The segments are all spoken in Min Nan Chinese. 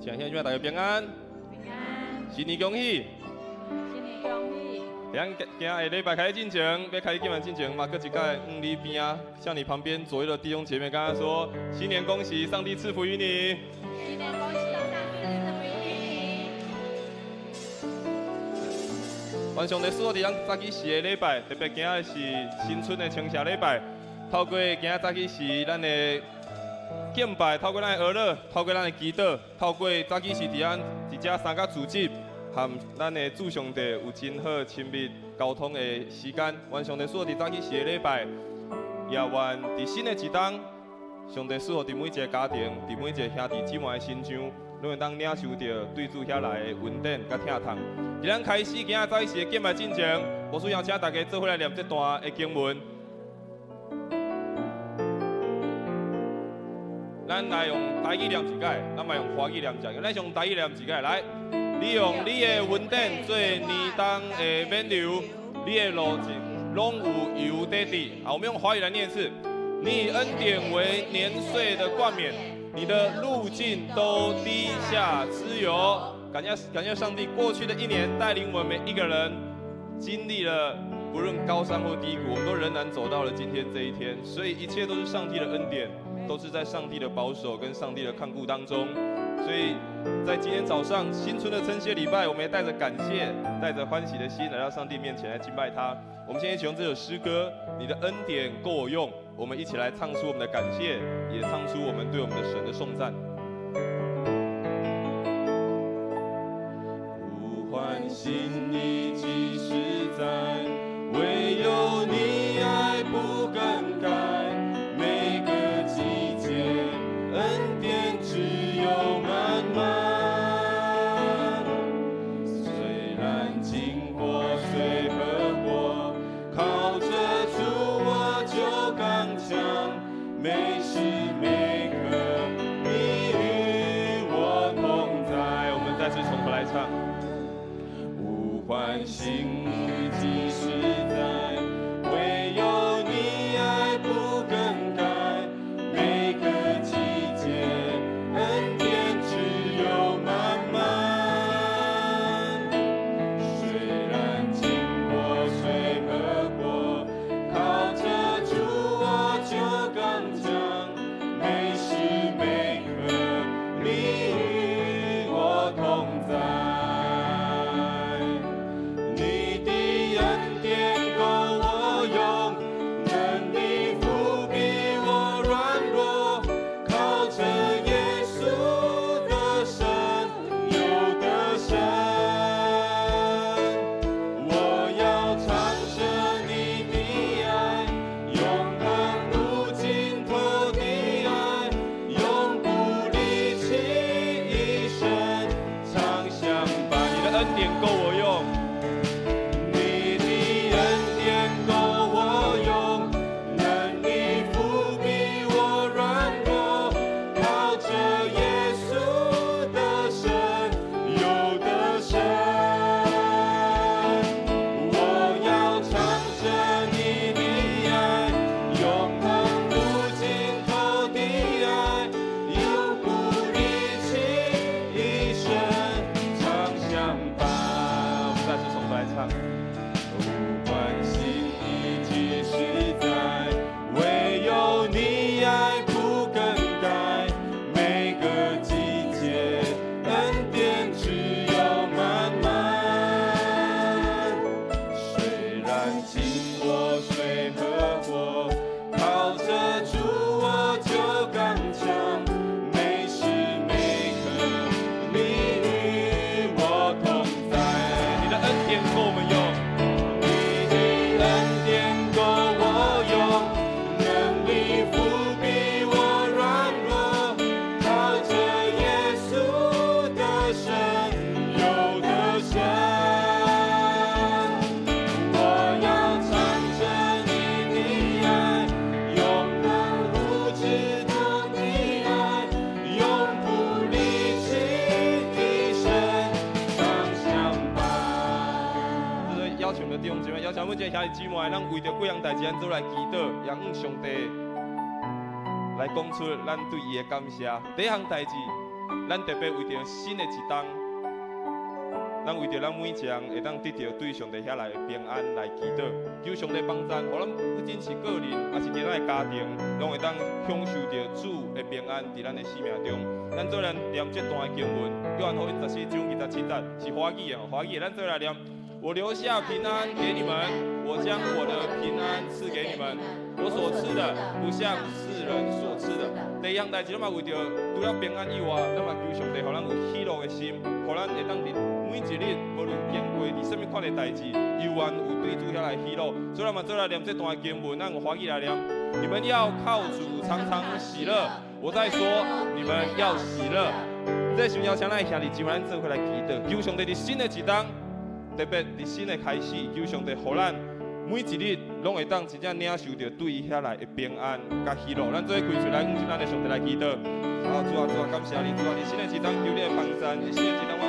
請兄弟大家平安。平安。新年恭喜。新年恭喜。咱今下禮拜開始進前，欲開始敬拜進前嘛，閣一擺向你邊仔，向你旁邊左右的弟兄姐妹，共伊說：新年恭喜，上帝賜福於你。新年恭喜，上帝賜福於你。願上帝賜福佇咱早起時的禮拜，特別今仔是新春的稱謝禮拜，透過今仔早起時咱的敬拜，透過咱的哀樂，透過咱的祈禱，透過早起時佇咱佇遮三個組織，和咱的主上帝有真好親密溝通的時間。願上帝賜福佇早起時的禮拜，也願佇新的一冬，上帝賜福佇每一個家庭，佇每一個兄弟姊妹的身上，攏會當領受著對主遐來的恩典佮疼痛。佇咱開始今仔早起時的敬拜進前，牧師邀請大家做伙來念這段的經文。咱來用台語念一擺，咱嘛用華語念一擺。咱用台語念一擺來。你用你的恩典做年冬的冕旒，你的路徑攏有油塊滴。好，我們用華語來念一次。你以恩典為年歲的冠冕，你的路徑都滴下脂油。感謝感謝上帝，過去的一年帶領我們每一個人經歷了不論高山或低谷，我們都仍然走到了今天這一天。所以一切都是上帝的恩典，都是在上帝的保守跟上帝的看顧當中。所以在今天早上新春的稱謝禮拜，我們也帶着感謝、帶着歡喜的心來到上帝面前來敬拜他。我們先一起用這首詩歌《你的恩典夠我用》，我們一起來唱出我們的感謝，也唱出我們對我們的神的頌讚。呼喚心意幾時在，唯有你愛不更改。每個季節恩典只有滿滿。雖然經過水和火，靠著主我就剛強。每時每刻你與我同在。我們再次從頭來唱。呼喚心意幾時在，唯有你愛不更改。每個季節恩典只有滿滿。雖然經過水和火，靠著主我就剛強。每時每刻你與我同在。你的恩典夠我用，能力覆庇我軟弱，靠著耶穌得勝又得勝。我要唱着你的愛，永恆無盡頭的愛，永不離棄，一生常相伴。你的恩典夠我用。你的恩典夠我用，能力覆庇我軟弱，靠著耶穌得勝又得勝。我要唱着你的愛，永恆無盡頭的愛，永不離棄，一生常相伴。我們再次從頭來唱。呼喚心意幾時在，唯有你愛不更改。每個季節恩典只有滿滿。雖然經過水和火，靠著主我就剛強。每時每刻你與我同在。你的恩典夠我們用。你的恩典夠我用，能力覆庇我軟弱，靠著耶穌得勝又得勝。我要唱着你的愛，永恆無止境的愛，永不離棄，一生常相伴。這是邀請我們的弟兄姊妹，邀請每一個兄弟姊妹，咱為著幾項代誌，咱做來祈禱，也向上帝來講出咱對伊的感謝。第一項代誌，咱特別為著新的一冬，咱為著咱每一個人會當得著對上帝遐來的平安來祈禱，求上帝幫贊，予咱不僅是個人，也是佇咱的家庭，攏會當享受著主的平安佇咱的生命中。咱做來念這段的經文，約翰福音14章27節，是華語的，華語的，咱做來念。我留下平安給你們，我將我的平安賜給你們。我所賜的不像世人所賜的。第二項代誌，咱嘛為著除了平安以外，咱嘛求上帝，予咱有喜樂的心，予咱會當佇每一日，無論經過佇啥物款的代誌，猶原有對主遐來喜樂。所以咱嘛做來念這段經文，咱用華語來念。你們要靠主常常喜樂。我再說，你們要喜樂。這時邀請咱的兄弟姊妹，咱做伙來祈禱，求上帝佇新的一冬，特別佇新的開始，求上帝予咱每一日攏會當真正領受著對伊遐來的平安佮喜樂。咱做伙開喙來，向咱的上帝來祈禱。啊，主啊，主啊，感謝你，主啊，佇新的一冬求你的幫贊，佇新的一冬，阮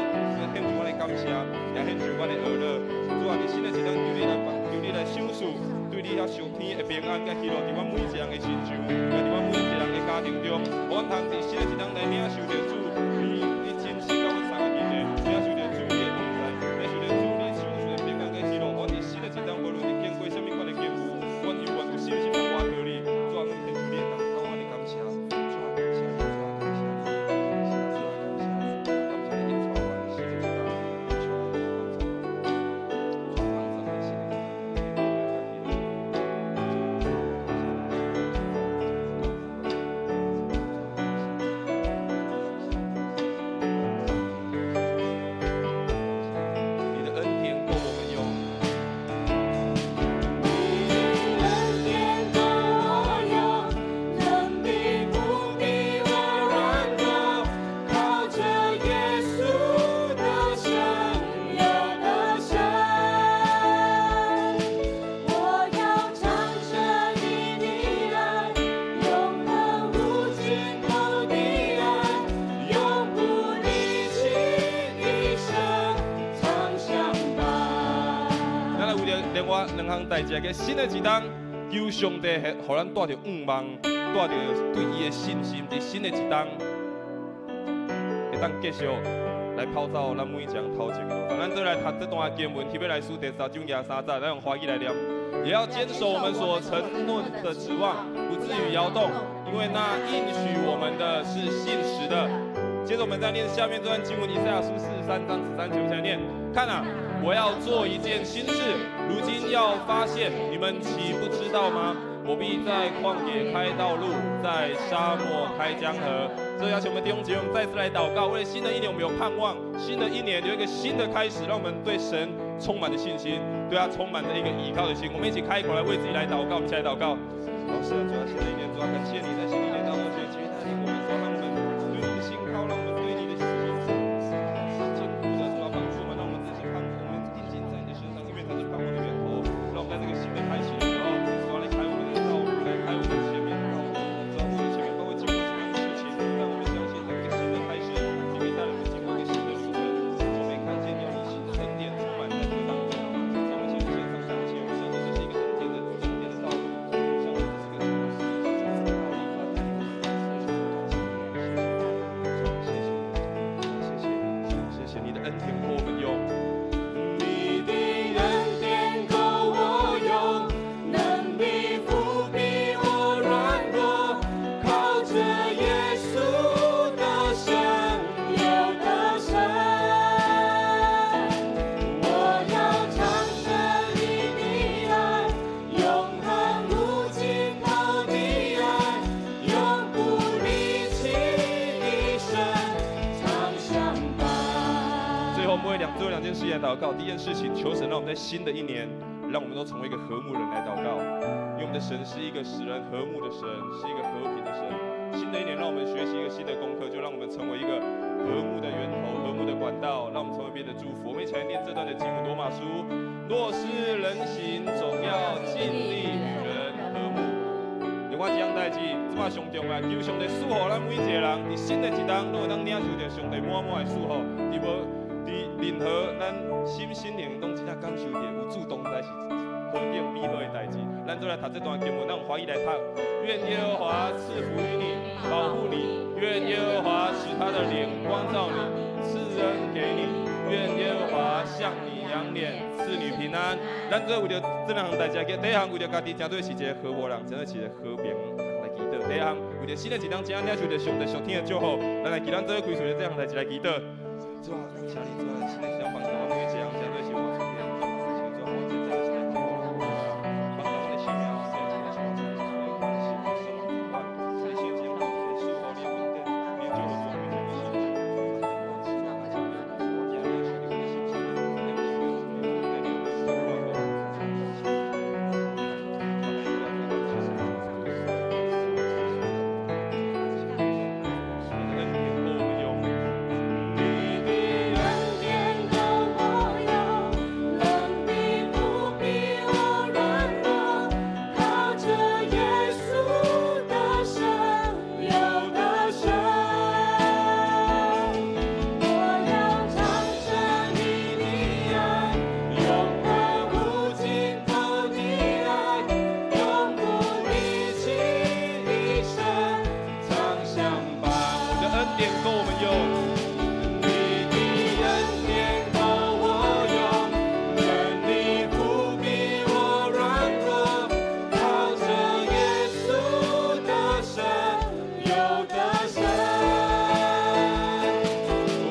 獻上阮的感謝，也獻上阮的哀樂。主啊，佇新的一冬求你來幫，求你來賞賜，對你遐上天的平安佮喜樂，佇阮每一個人的身上，也佇阮每一個人的家庭中，予阮通佇新的一冬來領受著主，你真實佮阮相共的，領受著主你的同在，領受著主你賞賜的平安佮喜樂。阮佇新的一冬，無論佇經過啥物款的境遇，阮猶原有信心來倚靠你。主啊，阮獻上你的感，阮的感謝。主啊，感謝你，主啊，感謝你，主啊，感謝你，感謝你，引帶阮新的一冬，求你幫助，主啊，幫助阮新的一冬。你的恩典夠我們用。你的恩典夠我用，能比不比我軟弱，靠著耶穌得勝又得勝。我要唱著你的愛，永恆無盡頭的愛，永不離棄，一生常相伴。咱來為著另外兩項代誌，個新的一冬，求上帝予咱帶著盼望，帶著對伊的信心，佇新的一冬，會當繼續來跑走咱每一項頭前的路。咱做來讀這段經文，希伯來書第3章23節，咱用華語來念。也要堅守我們所承諾的指望，不至於搖動，因為那應許我們的是信實的。接著我們再念下面這段經文，以賽亞書43章13節，我們來念。看啊，我要做一件新事，如今要發現，你們豈不知道嗎？我必在曠野開道路，在沙漠開江河。這邀請我們弟兄姐妹，我們再次來禱告，為了新的一年，我們有盼望；新的一年有一個新的開始，讓我們對神充滿了信心，對他充滿了一個依靠的心。我們一起開口來為自己來禱告，我們一起來禱告。老師啊，主啊，新的一年，主啊，感謝你在新的一年當中，繼續帶領我們，主啊，讓我們對你的信靠，讓我們對你的信心是堅固的。主啊，幫助我們，讓我們這些盼望，我們定睛在你的身上，因為才是盼望的源頭。讓我們在這個新的開始的時候，主啊，來開我們的道路，來開我們前面的道路。主啊，無論前面都會經過什麼樣的事情，讓我們相信在這個新的開始，你會帶領我們經過一個新的旅程。我們也看見有你新的恩典充滿在這個當中。我們先獻上感謝，我們相信這是一個恩典的道路，相信這是個謝謝，謝謝，謝謝你的恩典夠我們用。你的恩典夠我用，能比不比我軟弱，靠著耶穌得勝又得勝。我要唱著你的愛，永恆無盡頭的愛，永不離棄，一生常相伴。最後，我們為做兩件事情來禱告。第一件事情，求神讓我們在新的一年，讓我們都成為一個和睦人來禱告，因為我們的神是一個使人和睦的神，是一個和平的神。新的一年，讓我們學習一個新的功課，就讓我們成為一個和睦的源頭、和睦的管道，讓我們成為別人的祝福。我們一起來念這段的經文：羅馬書，若是人行，總要盡力與人和睦。另外一項代誌，這擺上重要，求上帝賜予咱每一個人，佇新的一冬，攏會當領受著上帝滿滿的祝福，佇無佇任何咱心心靈攏真正感受著有主同在是何等美好的代誌。咱做來讀這段經文，咱用華語來讀。願耶和華賜福於你，保護你；願耶和華使他的臉光照你，賜恩給你；願耶和華向你仰臉，賜你平安。咱做為著這兩項代誌，第一項為著家己，成做是一个和睦人，成做是一个和平人來祈禱。第二項為著新的一冬，真領受著上帝屬天的祝福，咱來祈，咱做伙開始這項代誌來祈禱。主啊，感謝你，主啊，新的一冬幫助我每一個人，成做是我屬天的祝福，主啊，我真正是來幫助我的生命，真正是我真正是我的心所幫助我，你先將賜予你恩典，你祝福我每一個人。我今日受你的心情，你受你的恩典，你祝福我。你的恩典夠我們用。你的恩典夠我用，能力不比我軟弱，靠着耶穌得勝又得勝。我要唱着你的愛，永恆無盡頭的愛，永不離棄，一生常相伴。我的恩典夠我們用。你的恩典夠我用，能力不比我軟弱，靠着耶穌得勝又得勝。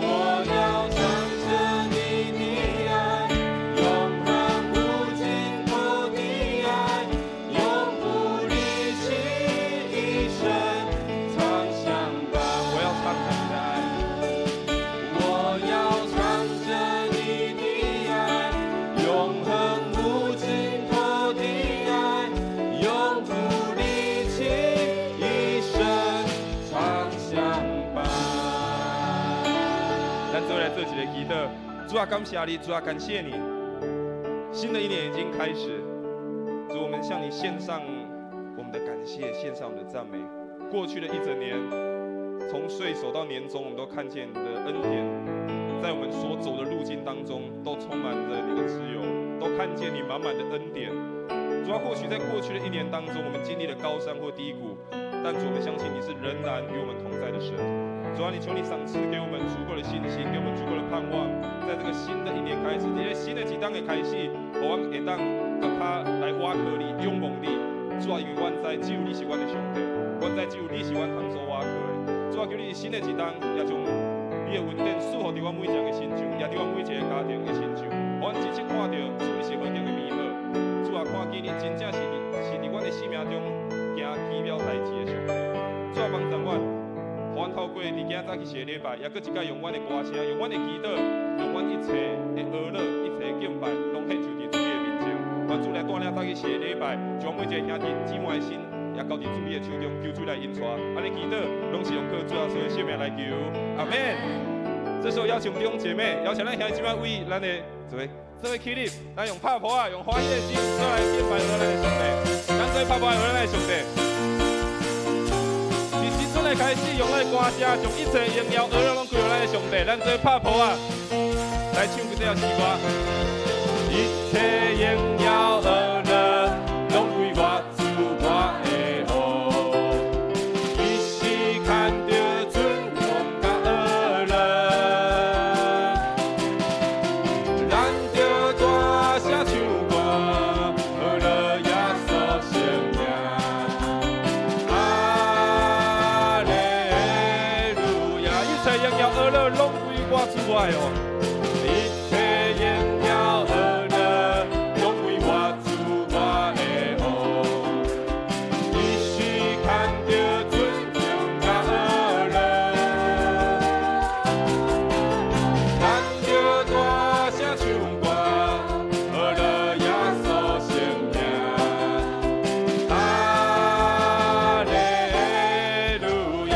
我要唱着你的愛，永恆無盡頭的愛，永不離棄，一生常相伴。我要唱着你的愛。我要唱着你的愛，永恆無盡頭的愛，永不離棄，一生常相伴。咱做來做一個祈禱，主啊，感謝你，主啊，感謝你。新的一年已經開始，主，我們向你獻上我們的感謝，獻上我們的讚美。過去的一整年，從歲首到年終，我們都看見你的恩典，在我們所走的路徑當中，都充滿着你的自由，都看見你滿滿的恩典。主啊，或許在過去的一年當中，我們經歷了高山或低谷，但主，我們相信你是仍然與我們同在的神。主啊，你求你賞賜給我們足夠的信心，給我們足夠的盼望，在這個新的一年開始，這個新的一冬的開始，予阮會當閣較來倚靠你、仰望你。主啊，因為阮知只有你是阮的上帝，阮知只有你是阮通所倚靠的。主啊，求你新的一冬也將你的恩典賜予佇阮每一個人的身上，也佇阮每一個家庭的身上，予阮真正看著主你是何等的美好。主啊，看見你真正是佇阮的生命中行奇妙代誌的上帝。主啊，幫助阮。予阮透過佇今仔早起四個禮拜，也閣一擺用阮的歌聲，用阮的祈禱，用阮一切的呵咾、一切的敬拜，攏獻上佇主你的面前。願主來帶領早起四個禮拜，將每一個兄弟姊妹的心，也交佇主你的手中，求主來引帶。按呢祈禱，攏是用靠主耶穌的聖名來求，阿門。這時候邀請弟兄姐妹，邀請咱兄弟姊妹為咱的做伙做伙起立，咱用拍噗仔，用歡喜的心，做來敬拜咱的上帝。咱做拍噗仔，咱的上帝。自新春的開始，用咱的歌聲，將一切榮耀、呵咾攏歸予咱的上帝。咱做拍噗仔，來唱幾首詩歌。一切榮耀、呵咾攏歸我主我的王，伊是牽著尊榮佮呵咾，咱著大聲唱歌，呵咾耶穌聖名。哈利路亞！一切榮耀、呵咾攏歸我主我的王。一切榮耀、呵咾攏歸我主我的王，伊是牽著尊榮佮呵咾，咱著大聲唱歌，呵咾耶穌聖名。哈利路亞！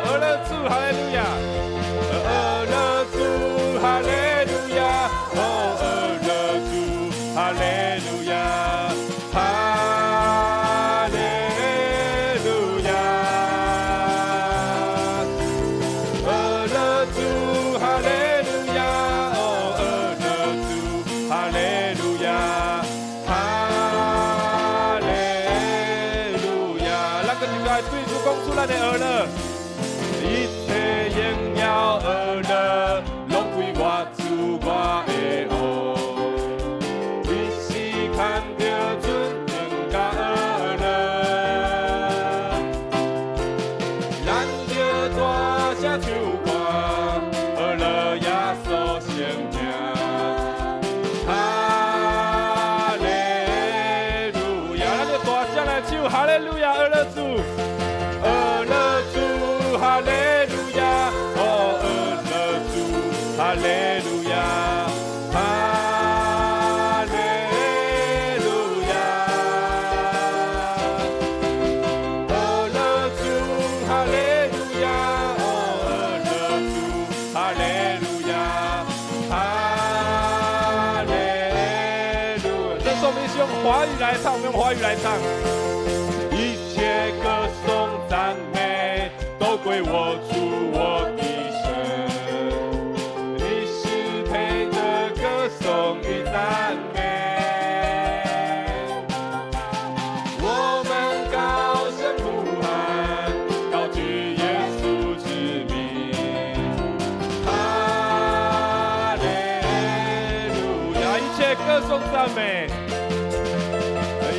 呵咾主，哈利路亞！呵咾主，哈利路亞！哦，呵咾主，哈利路亞！哈利路亞！呵咾主，哈利路亞！哦，呵咾主，哈哈利路亞，哈利路亞。咱閣一擺對主講出咱的呵樂，一切榮耀呵樂，攏歸我主我的王。你是牽著尊榮佮呵樂，咱著大聲唱歌，呵樂耶穌聖名。哈利路亞，咱就大聲來唱哈利路亞，呵樂主，呵樂主，哈利路亞，哦，呵樂主，哈利路亞，哈利路亞，呵樂主，哈利路亞，哦，呵樂主，哈利路亞，哈利路亞。這首我們是用華語來唱，我們用華語來唱。一切歌頌讚美都歸我主我的神，你是配得歌頌與讚美。我們高聲呼喊，高舉耶穌之名。哈利路亞，一切歌頌讚美。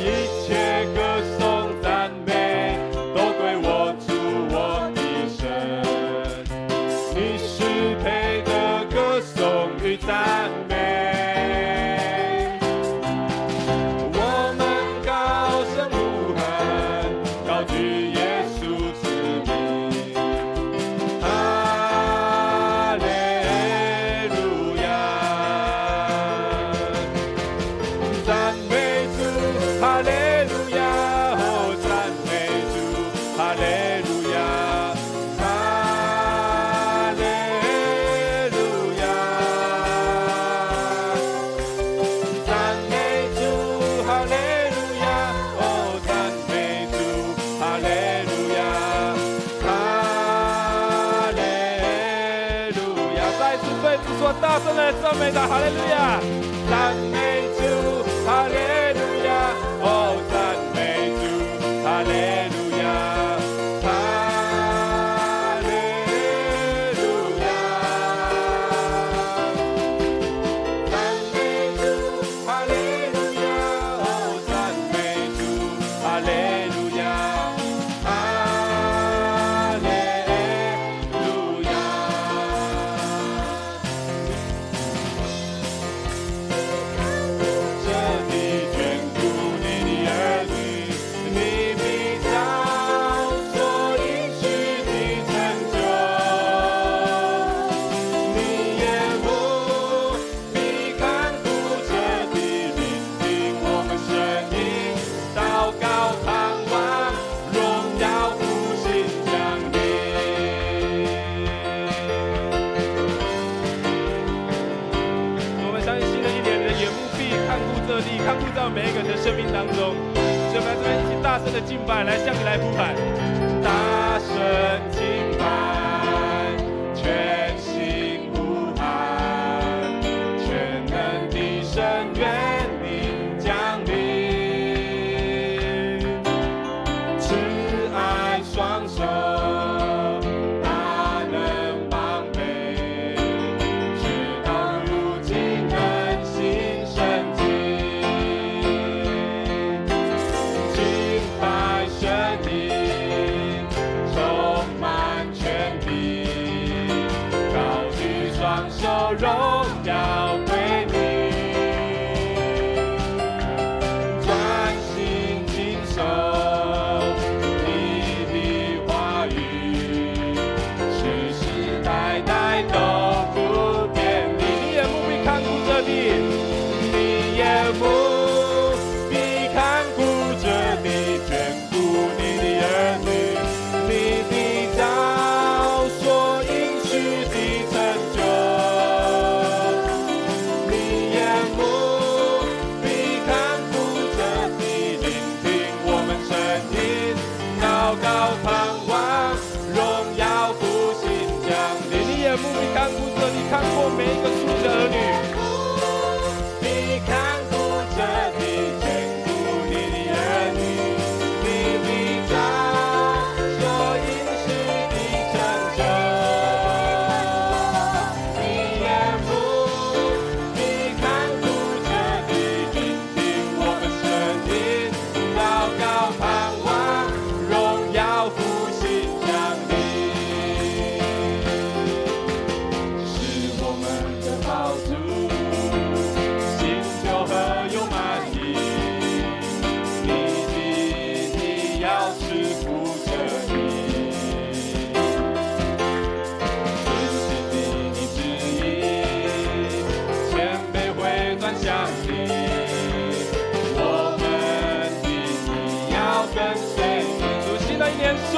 一切歌頌讚美都歸我主我的神，你是配得歌頌與讚美。我們高聲呼喊，高舉耶穌之名。哈利路亞，讚美主，哈利路亞，哦，讚美主，哈利路亞，哈利路亞，讚美主，哈利路亞，哦，讚美主，哈利路亞，哈利路亞。再一次對主說，大聲來讚美他，哈利路亞，讚美主，哈利路亞，哦，讚美主，哈利路亞，哈利路亞，讚美主，哈利路亞，哦，讚美主，哈利路亞，哈利路亞。這地眷顧你的兒女，你必照所應許的成就。你眼目必看顧這地，聆聽我們聲音，禱告盼望，榮耀復興降臨。我們相信新的一年，你的眼目必看顧這地，看顧在每一個人的生命當中。所以我們來這邊一起大聲的敬拜，來向你來呼喊，大聲敬拜，全心呼喊，全能的神願你降臨，慈愛雙手，大能膀臂，直到如今能行神蹟。敬拜聲音充滿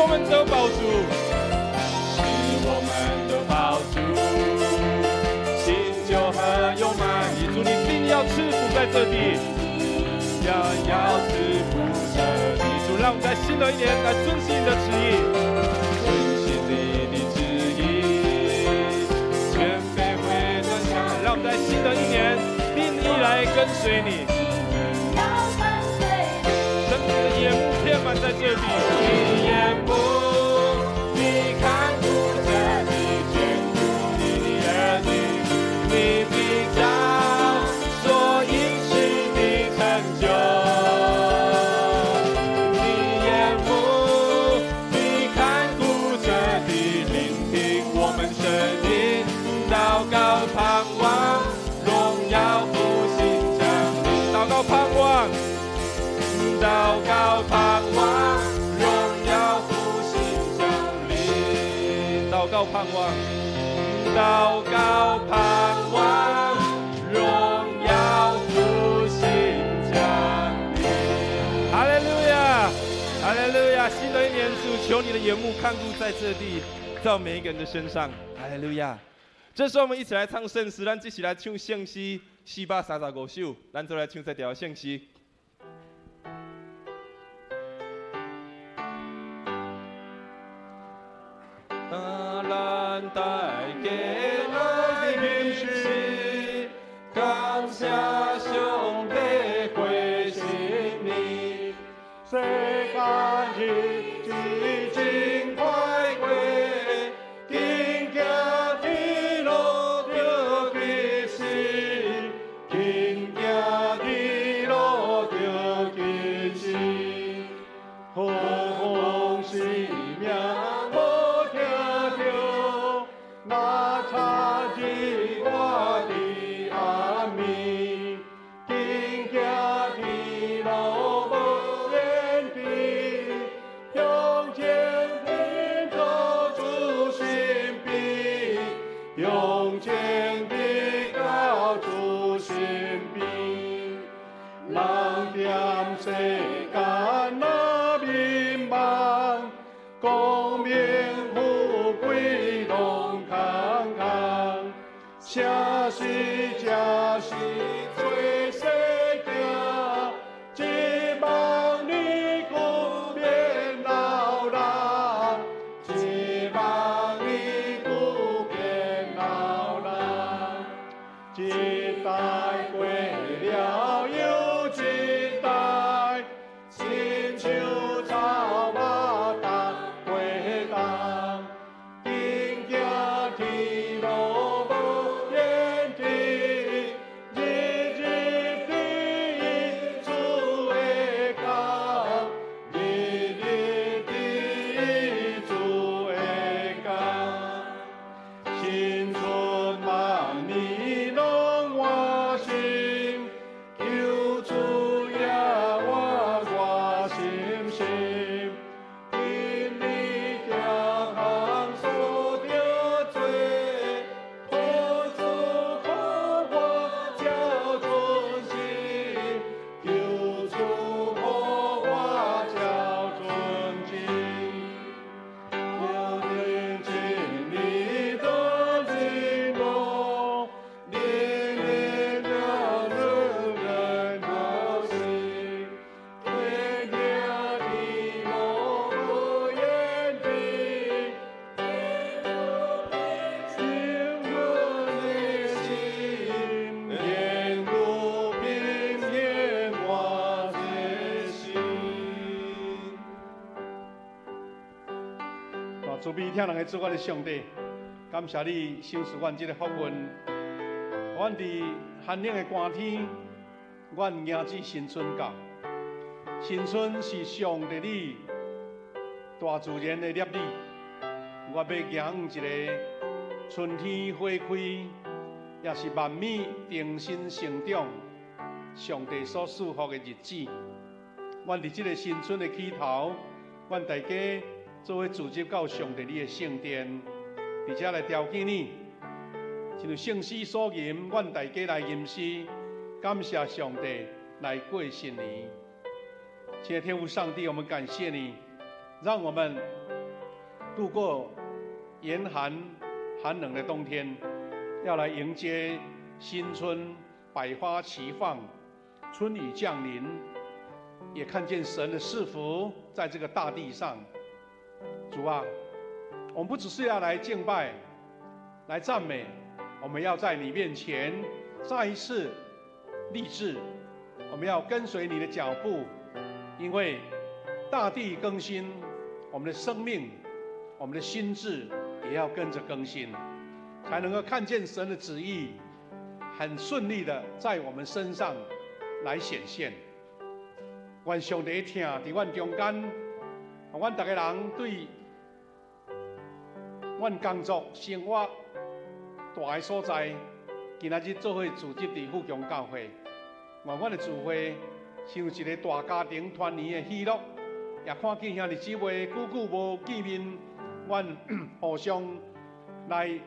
使我們得飽足，使我們得飽足，心就很有滿意。主，你定要賜福在這地，要賜福這地。主，讓我們在新的一年來遵行你的旨意，遵行你的旨意，全備回轉向。讓我們在新的一年定意來跟隨你。神你的眼目遍滿在這地，你眼目，你看顧這地，眷顧你的兒女，你必將所應許的成就。你眼目，你看顧這地，聆聽我們聲音，禱告盼望，榮耀復興降臨，禱告盼望。禱告盼望，榮耀復興降臨。禱告盼望，禱告盼望，榮耀復興降臨。哈利路亞，哈利路亞！新的一年，主求你的眼目看顧在這地，在每一個人的身上。哈利路亞！這時候我們一起來唱聖詩，咱一起來唱聖詩435首，咱就來唱這條聖詩。咱大家來吟詩，感謝上帝過新年，世間日子真快過，緊行天路著吉時，緊行天路著吉時，好風是命無聽著，若插入我佇暗暝，緊行天路無緣地，向前行到主身邊，向前的到主身邊，人踮世間若迷茫，光明富貴攏空空，啥時才是做世行？一望年久免老人，一望年久變老人，一代過了又一代，親像草馬踏過冬，緊行天路無緣地，日日佇主的工，日日佇主的工。新春萬年攏換新，求主耶和華心心，今日行行所著做，托主予我較準時，求主予我較準時。求認真理的進路，靈靈的人人心，天行的路無言地，心我的心，沿路平安我的心。大慈悲疼人的主，我的上帝，感謝你賞賜阮這个福分。阮佇寒冷的寒天，阮迎接新春到。新春是上帝你大自然的禮禮，我欲迎一個春天花開，也是萬物重新成長，上帝所賜福的日子。阮佇這个新春的起頭，阮大家做伙聚集到上帝你的聖殿，佇遮來朝見你。親像聖詩所吟，阮大家來吟詩，感謝上帝來過新年。親愛的天父上帝，我們感謝你，让我们度过严寒寒冷的冬天，要来迎接新春，百花齐放，春雨降临，也看见神的赐福在这个大地上。主啊，我们不只是要来敬拜、来赞美，我们要在你面前再一次立志，我们要跟随你的脚步，因为大地更新，我们的生命、我们的心智也要跟着更新，才能够看见神的旨意很顺利的在我们身上来显现。愿上帝疼伫阮中间，阮逐个人对阮工作、生活蹛的所在，今仔日做伙聚集伫富强教会，愿阮的聚会像一个大家庭团圆的喜乐，也看见兄弟姊妹久久无见面，阮互相来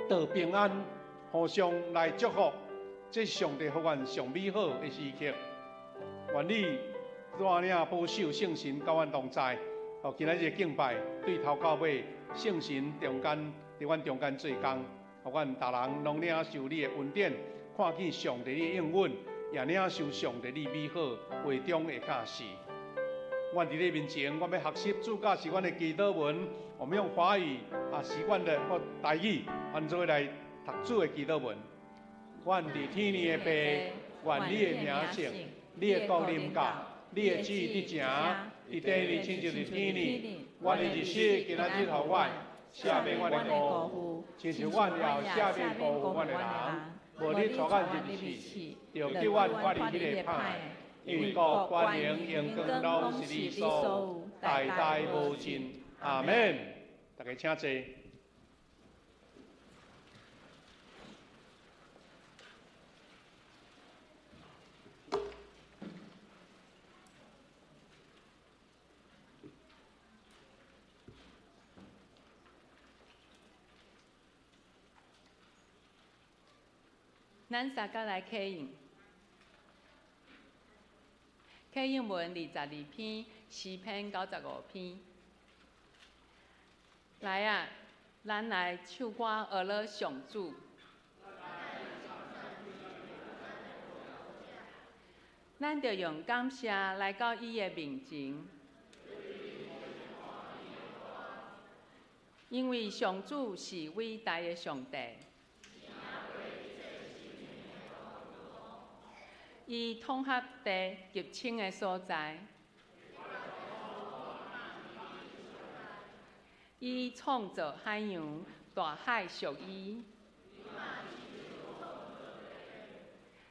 道平安，互相来祝福，这是上帝予阮上美好的时刻。愿你带领保守圣神佮阮同在，予今仔日的敬拜对头到尾，圣神中间伫阮中间做工，予阮逐人拢领受你的恩典，看见上帝的应允，也领受上帝你美好话中的教示。阮伫你面前，阮欲学习主教示阮的祈祷文，我们用华语啊习惯的或台语，阮做伙来读主的祈祷文。阮伫天的父，愿你的名圣，你的国临到，你的旨意得成，伫地里亲像伫天里。阮的日食今仔日予阮，赦免阮的过负，亲像阮也赦免辜负阮的人。无你带阮入试，著救阮脱离彼个歹。因为国、权势、荣光拢是你所有，代代无尽。阿们。大家请坐。咱三个来启用，启用文22篇，诗篇95篇。来啊，咱来唱歌学乐上主。咱著用感谢来到伊的面前，因为上主是伟大的上帝。伊统合地极清的所在，伊创造海洋，大海属伊。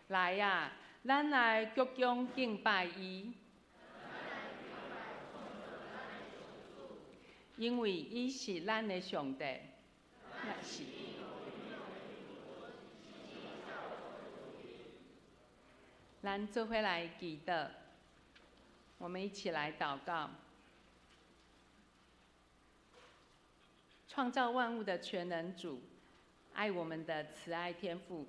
来啊，咱来鞠躬敬拜伊，因为伊是咱的上帝。是。咱做伙来祈祷，我们一起来祷告。创造万物的全能主，爱我们的慈爱天父，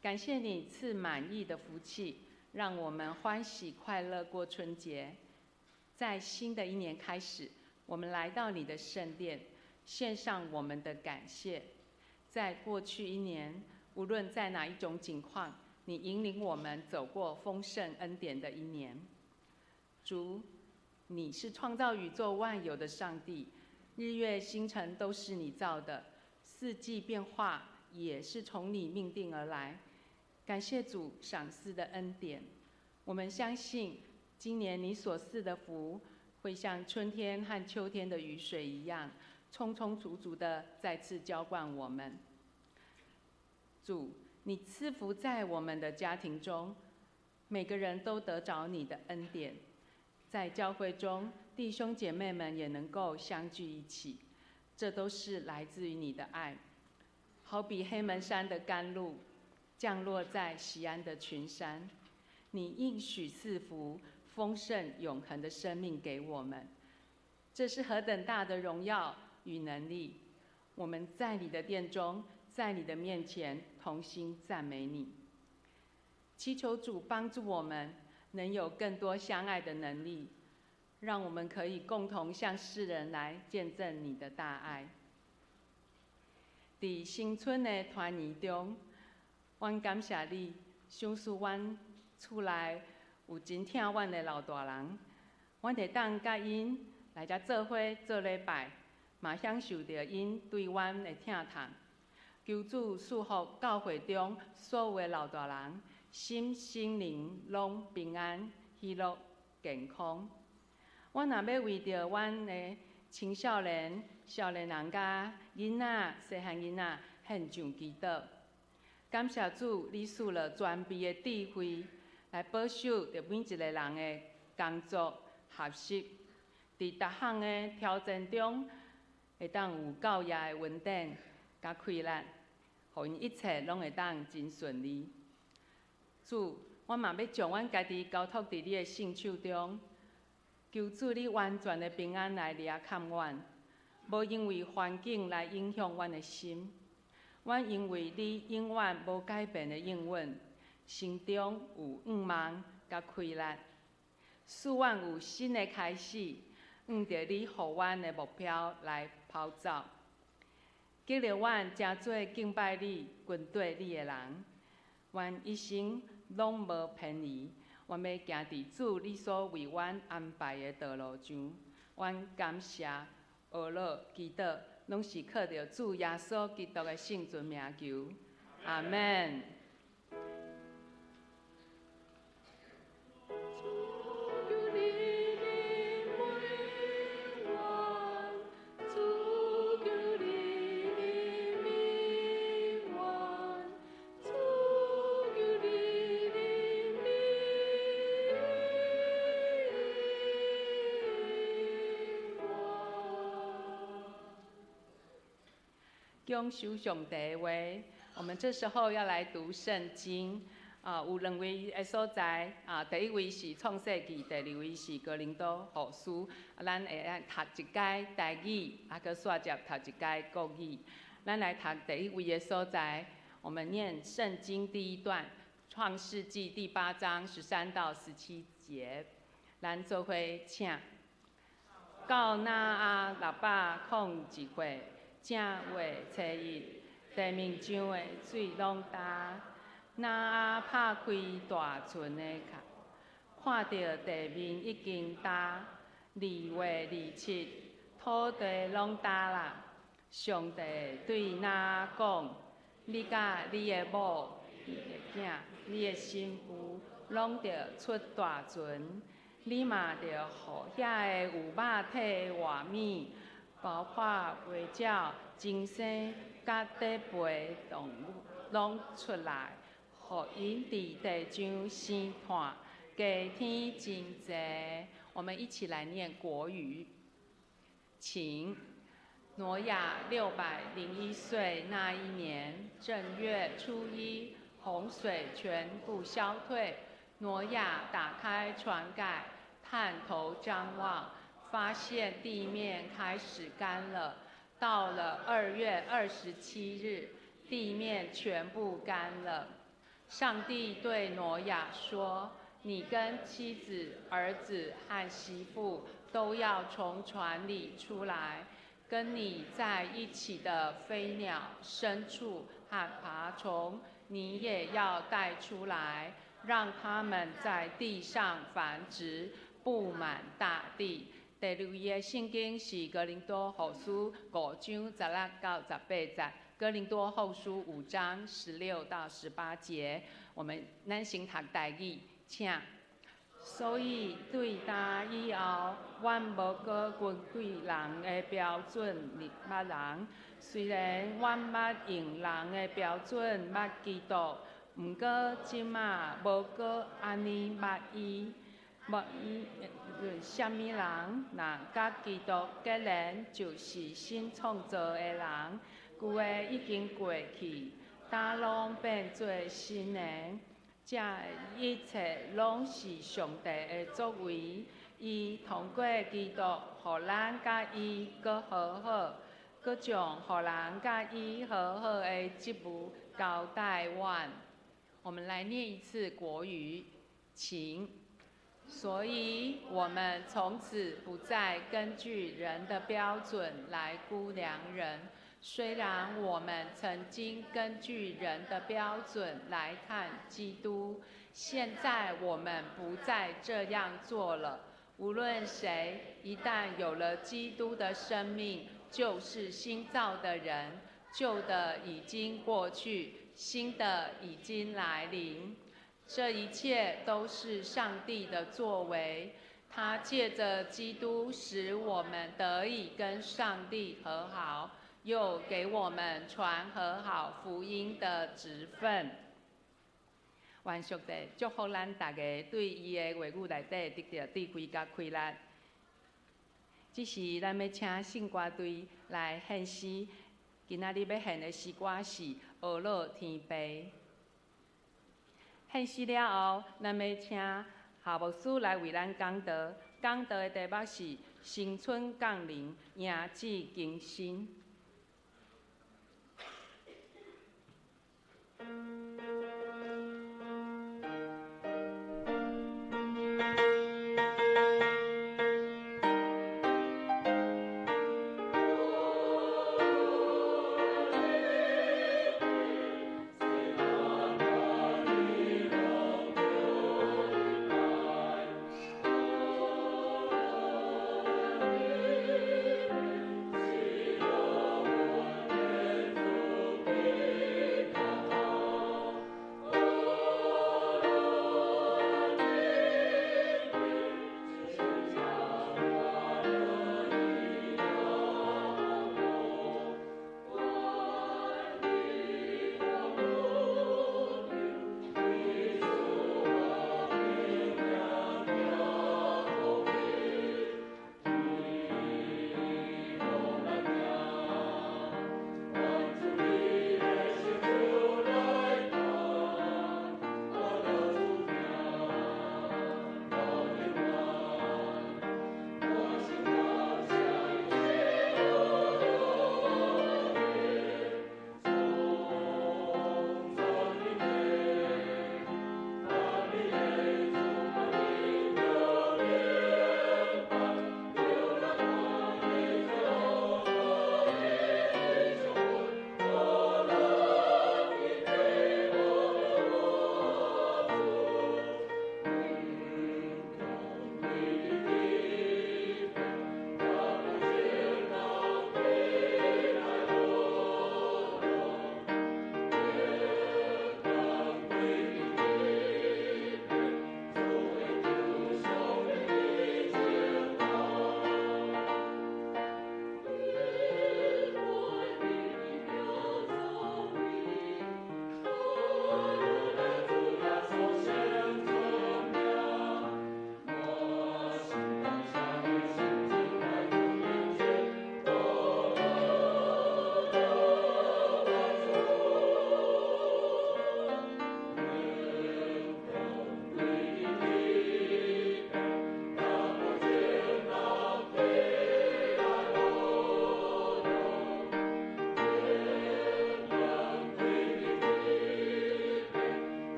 感谢你赐满意的福气，让我们欢喜快乐过春节。在新的一年开始，我们来到你的圣殿，献上我们的感谢。在过去一年，无论在哪一种境况，你引领我们走过丰盛恩典的一年。主，你是创造宇宙万有的上帝，日月星辰都是你造的，四季变化也是从你命定而来。感谢主赏赐的恩典，我们相信今年你所赐的福会像春天和秋天的雨水一样，充充足足的再次浇灌我们。主，你赐福在我们的家庭中，每个人都得着你的恩典。在教会中，弟兄姐妹们也能够相聚一起，这都是来自于你的爱。好比黑门山的甘露降落在锡安的群山，你应许赐福丰盛永恒的生命给我们，这是何等大的荣耀与能力！我们在你的殿中，在你的面前同心赞美你，祈求主帮助我们能有更多相爱的能力，让我们可以共同向世人来见证你的大爱。伫新春的团圆中，阮感谢你，赏赐阮厝内有真疼阮的老大人，阮會當佮𪜶來遮做伙做禮拜，嘛享受著𪜶對阮的疼痛。求主賜福教會中所有的老大人，身心靈攏平安、喜樂、健康。阮也欲為著阮的青少年、少年人佮囡仔、細漢囡仔獻上祈禱。感謝主，你賜了全備的智慧來保守著每一个人的工作、學習，佇逐項的挑戰中，會當有夠額的恩典佮氣力，予𪜶一切攏會當真順利。主，我嘛欲將阮家己交託佇你的聖手中，求主你完全的平安來掠崁阮，無因為環境來影響阮的心。阮因為你永遠無改變的應允，心中有向望佮氣力，使阮有新的開始，向著你予阮的目標來跑走。激勵阮成做敬拜你、跟綴你的人。阮一生攏無偏離，阮欲行佇主你所為阮安排的道路上。阮感謝、阿樂、祈禱，攏是靠著主耶穌基督的聖尊名求。阿們。求你憐憫阮，主求你憐憫阮，主求你憐憫阮。享受上帝的話，我們這時候要來讀聖經。啊，有兩位的所在，啊，第一位是創世記，第二位是哥林多後書。啊，咱會愛讀一擺台語，啊，閣煞接讀一擺國語。咱來讀第一位的所在，我們念聖經第一段，創世紀第八章13到17節。咱做伙請。到挪亞601歲，正月初一，地面上的水攏乾。挪亞拍開大船的蓋，看著地面已經乾。2月27，土地攏乾啦。上帝對挪亞講：你佮你的某、你的囝、你的新婦，攏著出大船。你嘛著予遐个有肉體的活物，包括飛鳥、珍生佮底爬動物，攏出來，予𪜶佇地上生湠，加添真濟。我們一起來念國語，請。挪亞601歲那一年正月初一，洪水全部消退。挪亞打開船蓋，探頭張望，發現地面開始乾了。到了2月27日，地面全部乾了。上帝對挪亞說：“你跟妻子、兒子和媳婦都要從船裡出來，跟你在一起的飛鳥、牲畜和爬蟲，你也要帶出來，讓他們在地上繁殖，布滿大地。”第二位的聖經是哥林多後書5章16到18節。哥林多後書5章16到18節，我們咱先讀台語，請。所以對今以後，阮無閣根據人的標準捌人。雖然阮捌用人的標準捌基督，毋過這馬無閣按呢捌伊。無論啥物人，若佮基督結連，就是新創造的人。舊的已經過去，今攏變做新的。這一切攏是上帝的作為，伊通過基督，予咱佮伊閣和好，閣將予人佮伊和好的職務交代阮。我們來念一次國語，請。所以，我們從此不再根據人的標準來估量人。雖然我們曾經根據人的標準來看基督，現在我們不再這樣做了。無論誰一旦有了基督的生命，就是新造的人，舊的已經過去，新的已經來臨。這一切都是上帝的作為，他借着基督使我們得以跟上帝和好，又給我們傳和好福音的職分。願上帝祝福咱大家對伊的話語內底得著智慧佮開力。這時，咱欲請聖歌隊來獻詩。今仔日欲獻的詩歌是《呵咾天父》。獻詩了後，咱欲請夏牧師來為咱講道。講道的題目是“新春降臨，迎子更新”。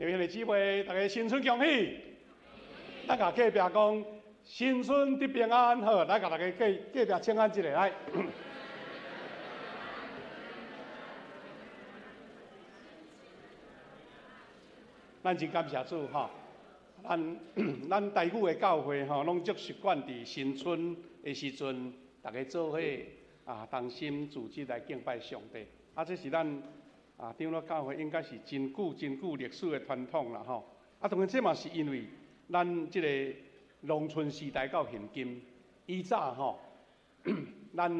兄弟姊妹，大家新春恭喜！咱共隔壁講新春得平安，好，來共大家隔壁請安一下來。咱真感謝主吼，咱台語的教會吼，攏足習慣佇新春的時陣，大家做伙啊，同心組織來敬拜上帝。啊，這是咱長老教會應該是真久真久歷史的傳統啦吼。啊，當然這嘛是因為咱這个農村時代到現今，以早吼，咱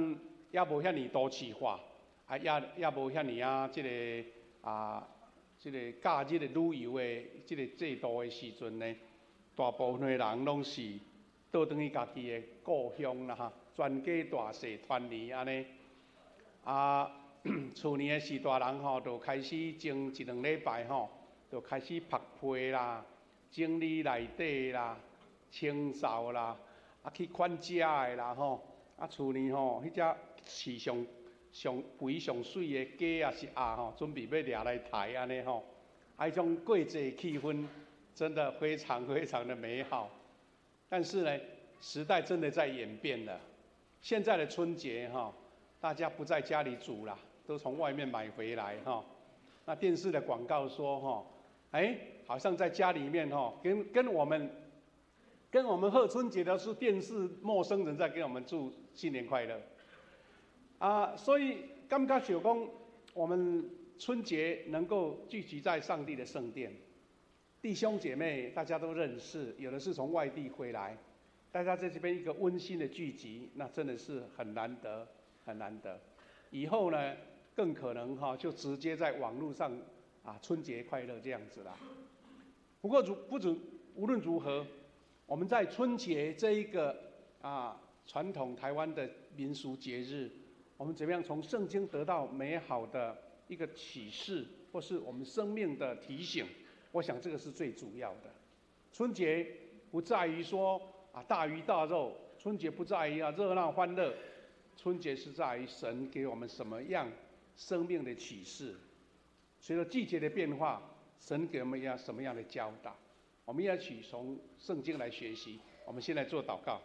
猶無遐爾都市化，啊，也也無遐爾啊，這个啊，這个假日的旅遊的這个制度的時陣呢，大部分的人攏是倒轉去家己的故鄉啦，哈，全家大細團圓按呢。啊，厝年的序大人吼，就開始前一兩禮拜吼，就開始曝被啦、整理內底啦、清掃啦，啊去款食的啦吼，啊厝裡吼，彼隻飼上上肥上媠的雞抑是鴨吼，準備欲掠來刣按呢吼，啊彼種過節氣氛真的非常非常的美好。但是呢，時代真的在演變了，現在的春節哈，大家不在家裡煮啦，都從外面買回來哈。那電視的廣告說哈，哎，好像在家裡面哈，跟我們賀春節的是電視陌生人在給我們祝新年快樂。啊，所以感覺就講，我們春節能夠聚集在上帝的聖殿，弟兄姐妹大家都認識，有的是從外地回來，大家在這邊一個溫馨的聚集，那真的是很難得。很難得，以後呢，更可能哈就直接在網路上啊，春節快樂這樣子啦。不過如不准無論如何，我們在春節這一個啊傳統台灣的民俗節日，我們怎麼樣從聖經得到美好的一個啟示，或是我們生命的提醒？我想這個是最主要的。春節不在於說啊大魚大肉，春節不在於啊熱鬧歡樂。春節是在於神給我們什麼樣生命的啟示。隨着季節的變化，神給我們要什麼樣的教導？我們要一起從聖經來學習。我們先來做禱告。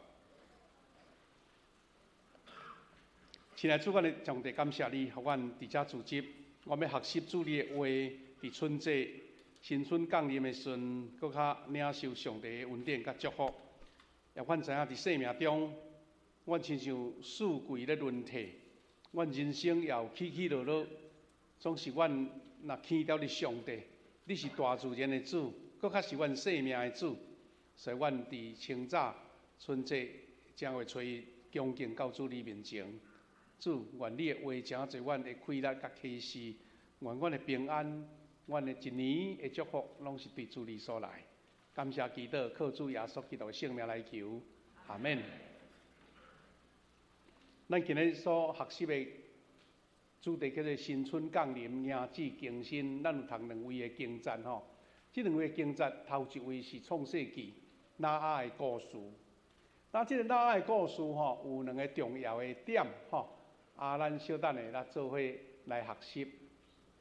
親愛的主，阮的上帝，感謝你，予阮佇遮聚集，我欲學習主你的話，佇春節新春降臨的時陣，閣較領受上帝的恩典佮祝福。也阮知影佇生命中，阮親像四季咧輪替，阮人生也有起起落落，總是阮若牽著佇上帝，你是大自然的主，閣較是阮生命的主，所以阮佇清早春節正月初一恭敬到主你面前，主願你的話誠濟阮的氣力佮啟示，願阮的平安，阮的一年的祝福，攏是對主你所來。感謝基督，靠主耶穌基督的聖名來求，阿們。咱今日所學習的主題叫做新春降臨，迎主更新。咱有讀兩位的經節吼，這兩位經節頭一位是創世記挪亞的故事。那這個挪亞的故事吼，有兩個重要的點吼，啊，咱小等下來做伙來學習。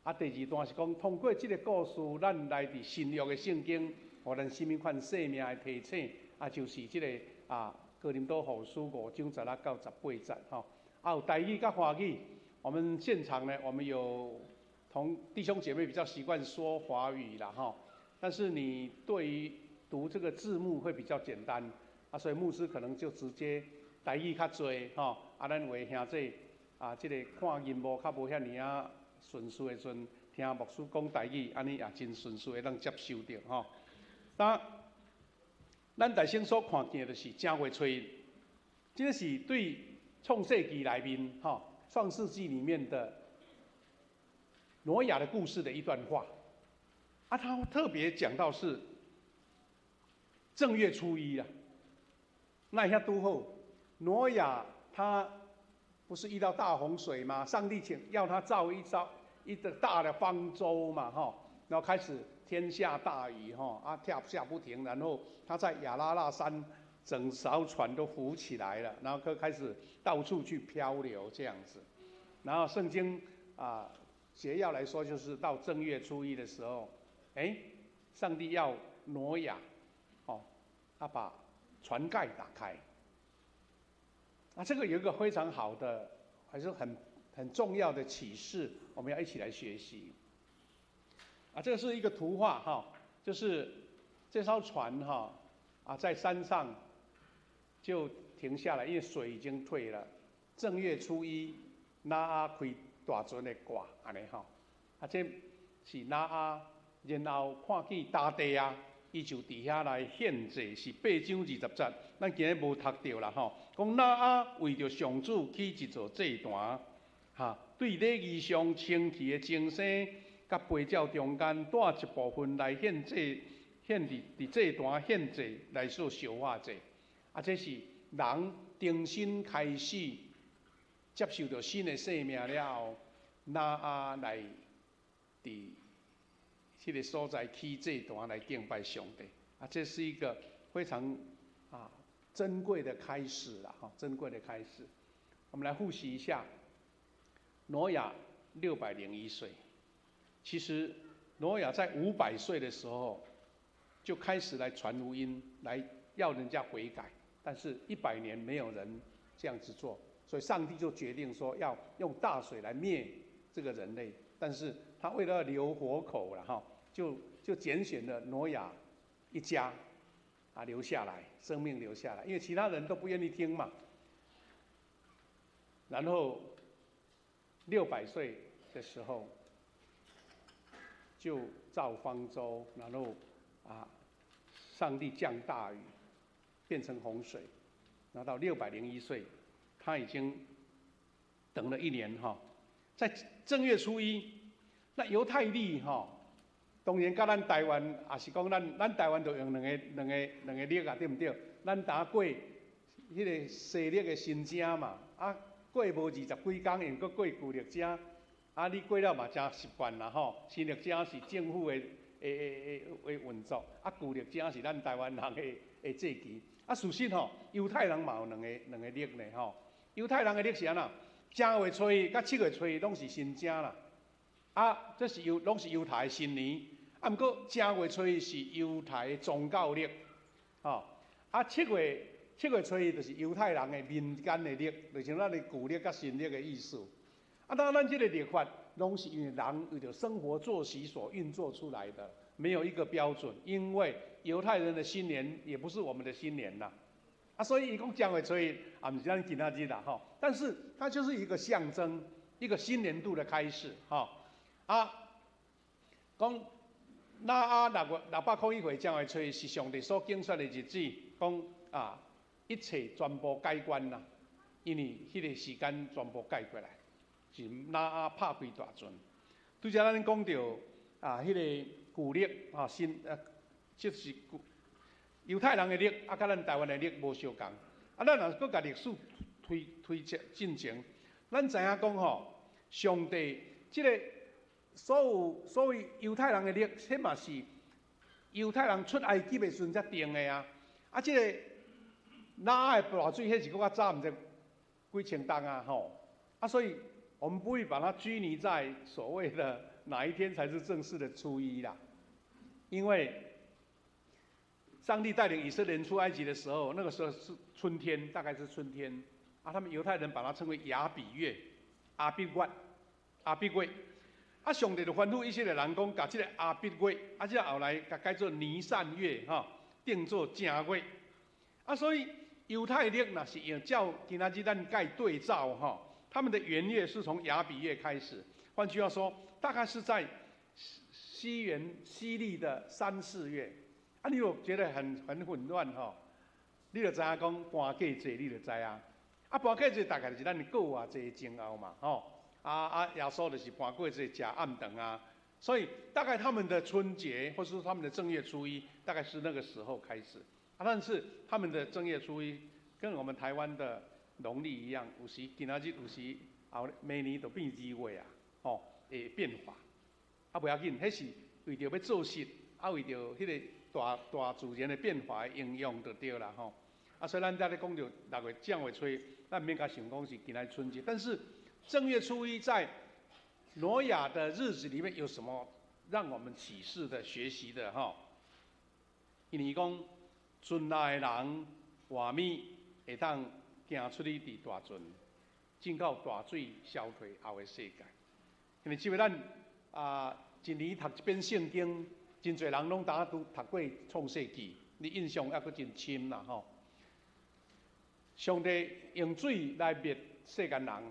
啊，第二段是講通過這個故事，咱來佇新約的聖經，予咱啥物款生命的提醒，啊，就是這个啊。哥林多後書5章16到18節，吼，啊有台語佮華語。我們現場呢，我們有同弟兄姐妹比較習慣說華語啦，吼。但是你對於讀這個字幕會比較簡單，啊，所以牧師可能就直接台語較濟，吼，啊，咱有的兄弟啊，這個看螢幕較無遐爾仔順序的時陣，聽牧師講台語，按呢也真順序會當接受著，吼。那咱大先所看見的就是正月初一，這個是對創世記內面吼，創世紀裡面的挪亞的故事的一段話。啊，他特別講到是正月初一啊，那一下拄好，挪亞他不是遇到大洪水嗎？上帝請要他造一造一個大的方舟嘛，哈，然後開始天下大雨，哈，啊，下下不停，然後他在亞拉臘山，整艘船都浮起來了，然後就開始到處去漂流這樣子。然後聖經啊，簡要來說，就是到正月初一的時候，哎，上帝要挪亞，哦，他把船蓋打開。啊，這個有一個非常好的，還是很重要的啟示，我們要一起來學習。啊，這個是一個圖畫哈，就是這艘船哈，啊，在山上就停下來，因為水已經退了。正月初一，挪亞開大船的蓋，按呢吼。啊，這是挪亞，然後看見大地啊，伊就佇遐來獻祭，是八章二十節。咱今日無讀著啦吼。講挪亞為著上主起一座祭壇，哈，對禮儀上清氣的精牲佮肥皂中間帶一部分來獻祭，獻佇佇祭壇獻祭來做燒化祭。啊，這是人重新開始接受著新的生命了後，挪亞來佇這个所在起祭壇來敬拜上帝。啊，這是一個非常珍貴的開始啦，哈，珍貴的開始。我們來複習一下，挪亞601歲，其實挪亞在500歲的時候就開始來傳福音，來要人家悔改，但是100年沒有人這樣子做，所以上帝就決定說要用大水來滅這個人類，但是他為了留活口了哈，就揀選了挪亞一家啊留下來，生命留下來，因為其他人都不願意聽嘛。然後600歲的時候就造方舟，然後啊，上帝降大雨，變成洪水。然後到601歲，他已經等了一年哈，在正月初一，那猶太曆哈，當然佮咱台灣也是講咱咱台灣就用兩个兩个兩个曆啊，對毋對？咱呾過彼个西曆的新正嘛，啊過無二十幾工，用閣過舊曆正，啊你過了嘛誠習慣啦吼。新曆正是政府的的的的運作，啊舊曆正是咱台灣人的的節期。啊事實吼，猶太人嘛有兩个兩个曆呢吼。猶太人的曆是按怎？正月初一佮七月初一攏是新正啦。啊，這是猶攏是猶太的新年。啊，毋過正月初一是猶太的宗教曆，吼。啊，七月七月初一就是猶太人的民間的曆，就像咱的舊曆佮新曆的意思。啊，當然咱這個曆法攏是因為人為著生活作息所運作出來的，沒有一個標準。因為猶太人的新年也不是我們的新年啦。啊，所以伊講正月初一，也毋是咱今仔日啦，吼。但是它就是一個象徵，一個新年度的開始，吼。啊，講挪亞六月601歲正月初一是上帝所揀選的日子，講啊，一切全部解決啦，因為彼個時間全部解決來，是挪亞拍開大船。拄才咱講著啊，彼個舊曆啊新啊，這是舊猶太人的曆，啊，佮咱台灣的曆無相仝。啊，咱若閣共歷史推推前進前，咱知影講吼，上帝這个所有所謂猶太人的曆，彼嘛是猶太人出埃及的時陣才定的啊。啊，這个挪亞的大水，彼是閣較早，毋知幾千冬啊吼。啊，所以我們不會把它拘泥在所謂的哪一天才是正式的初一啦，因為上帝帶領以色列人出埃及的時候，那個時候是春天，大概是春天啊。他們猶太人把它稱為亞比月、亞比月、亞比月。啊，上帝就吩咐以色列人講，共這個亞比月，啊，這後來共改做尼散月，哈，定做正月。啊，所以猶太曆若是用照今仔日咱共對照，哈，他們的元月是從亞比月開始。換句話說，大概是在西元西曆的三四月。啊，你若覺得很很混亂吼，你就知影講盤粿節，你就知影。啊，盤粿節大概就是咱的過活節前後嘛，吼。啊啊，耶穌就是盤粿節食暗頓啊，所以大概他們的春節，或是說他們的正月初一，大概是那個時候開始。啊，但是他們的正月初一跟我們台灣的農曆一樣，有時今仔日有時後明年就變二月啊，吼，會變化。啊，無要緊，彼是為著欲做實，啊，為著彼个大大自然的變化的應用就對啦，吼。啊，所以咱遮咧講著六月正月初一，咱毋免共想講是今仔春節，但是正月初一在挪亞的日子裡面有什麼讓我們啟示的、學習的？吼，因為講船內的人活物會當行出去佇大船，進到大水消退後的世界。因為這個咱啊，一年讀一遍聖經，真濟人攏當都讀過創世記，你印象猶閣真深啦吼。上帝用水來滅世間人，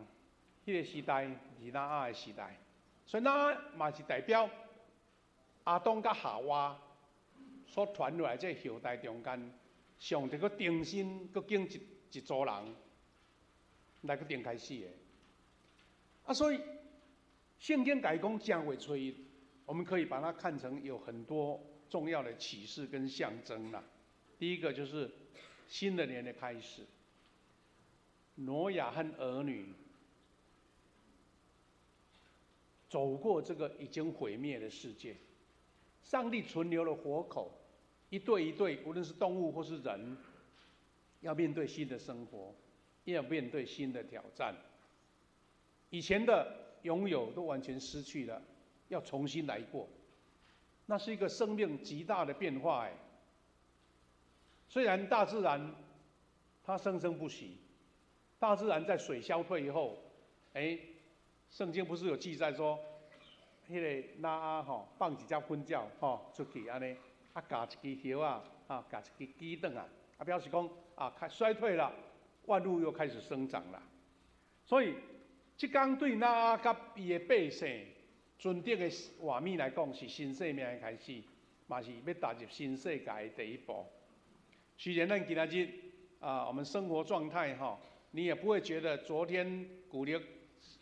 彼个時代是挪亞的時代，所以挪亞嘛是代表亞當佮夏娃所傳落來這個後代中間，上帝閣重新閣揀一組人來閣重開始的。啊，所以聖經共伊講正月初一，我們可以把它看成有很多重要的啟示跟象徵啦。第一個就是新的年的開始，挪亞和兒女走過這個已經毀滅的世界，上帝存留了活口，一對一對，無論是動物或是人，要面對新的生活，要面對新的挑戰。以前的擁有都完全失去了，要重新來過，那是一個生命極大的變化。哎，雖然大自然它生生不息，大自然在水消退以後，哎，聖經不是有記載說，彼個挪亞吼放一隻糞鳥吼出去按呢，啊咬一支葉仔，啊咬一支枝轉來，啊表示講啊開衰退了，萬物又開始生長了。所以，這工對挪亞佮伊的百姓船頂的畫面來講，是新生命的開始，嘛是欲踏入新世界的第一步。雖然咱今仔日啊，我們生活狀態吼，你也不會覺得昨天舊曆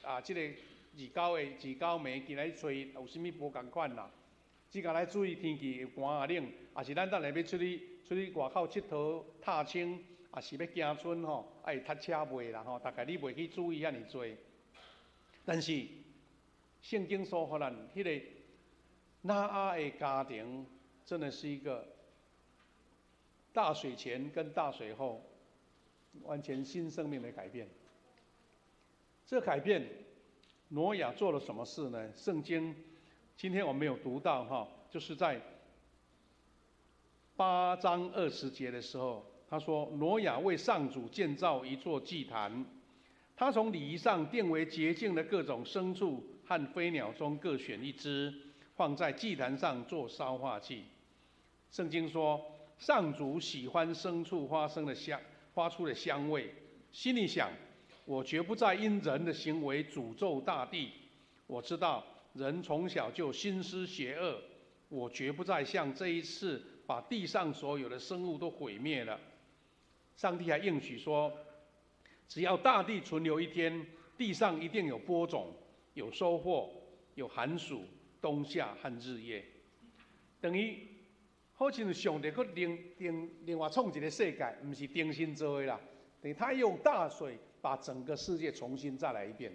啊，這個29的29暝，今仔日初一有啥物無仝款啦。只共來注意天氣寒啊冷，抑是咱等下欲出去外口𨑨迌踏青，抑是欲行村吼，愛會塞車袂啦吼？大概你袂去注意遐爾濟。但是聖經說予咱，彼個挪亞的家庭真的是一個大水前跟大水後完全新生命的改變。這改變，挪亞做了什麼事呢？聖經今天我們沒有讀到哈，就是在8章20節的時候，他說挪亞為上主建造一座祭壇，他從禮儀上定為潔淨的各種牲畜和飛鳥中各選一隻，放在祭壇上做燒化祭。聖經說，上主喜歡牲畜發生的香，發出的香味，心裡想：我絕不再因人的行為詛咒大地。我知道人從小就心思邪惡，我絕不再像這一次把地上所有的生物都毀滅了。上帝還應許說，只要大地存留一天，地上一定有播種、有收穫、有寒暑、冬夏和日夜。等於好像上帝閣另外創一個世界，毋是重新做的啦。等於他用大水把整個世界重新再來一遍。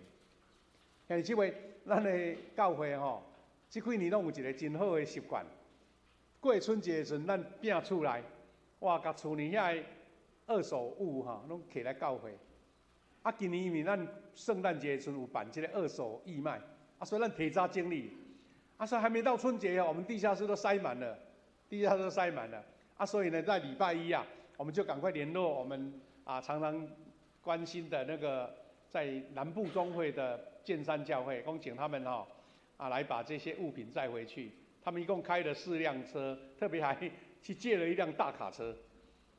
兄弟姊妹，咱的教會吼，這幾年攏有一個真好的習慣。過春節的時陣，咱摒厝內，哇，共厝裡遐個二手物吼，攏提來教會。啊，今年因為咱聖誕節的時陣有辦這個二手義賣，啊，所以咱提早整理。啊，所以還沒到春節哦，我們地下室都塞滿了，地下室都塞滿了。啊，所以呢，在禮拜一啊，我們就趕快聯絡我們啊常常關心的那個在南部中會的建山教會，講請他們吼啊來把這些物品載回去。他們一共開了四輛車，特別還去借了一輛大卡車，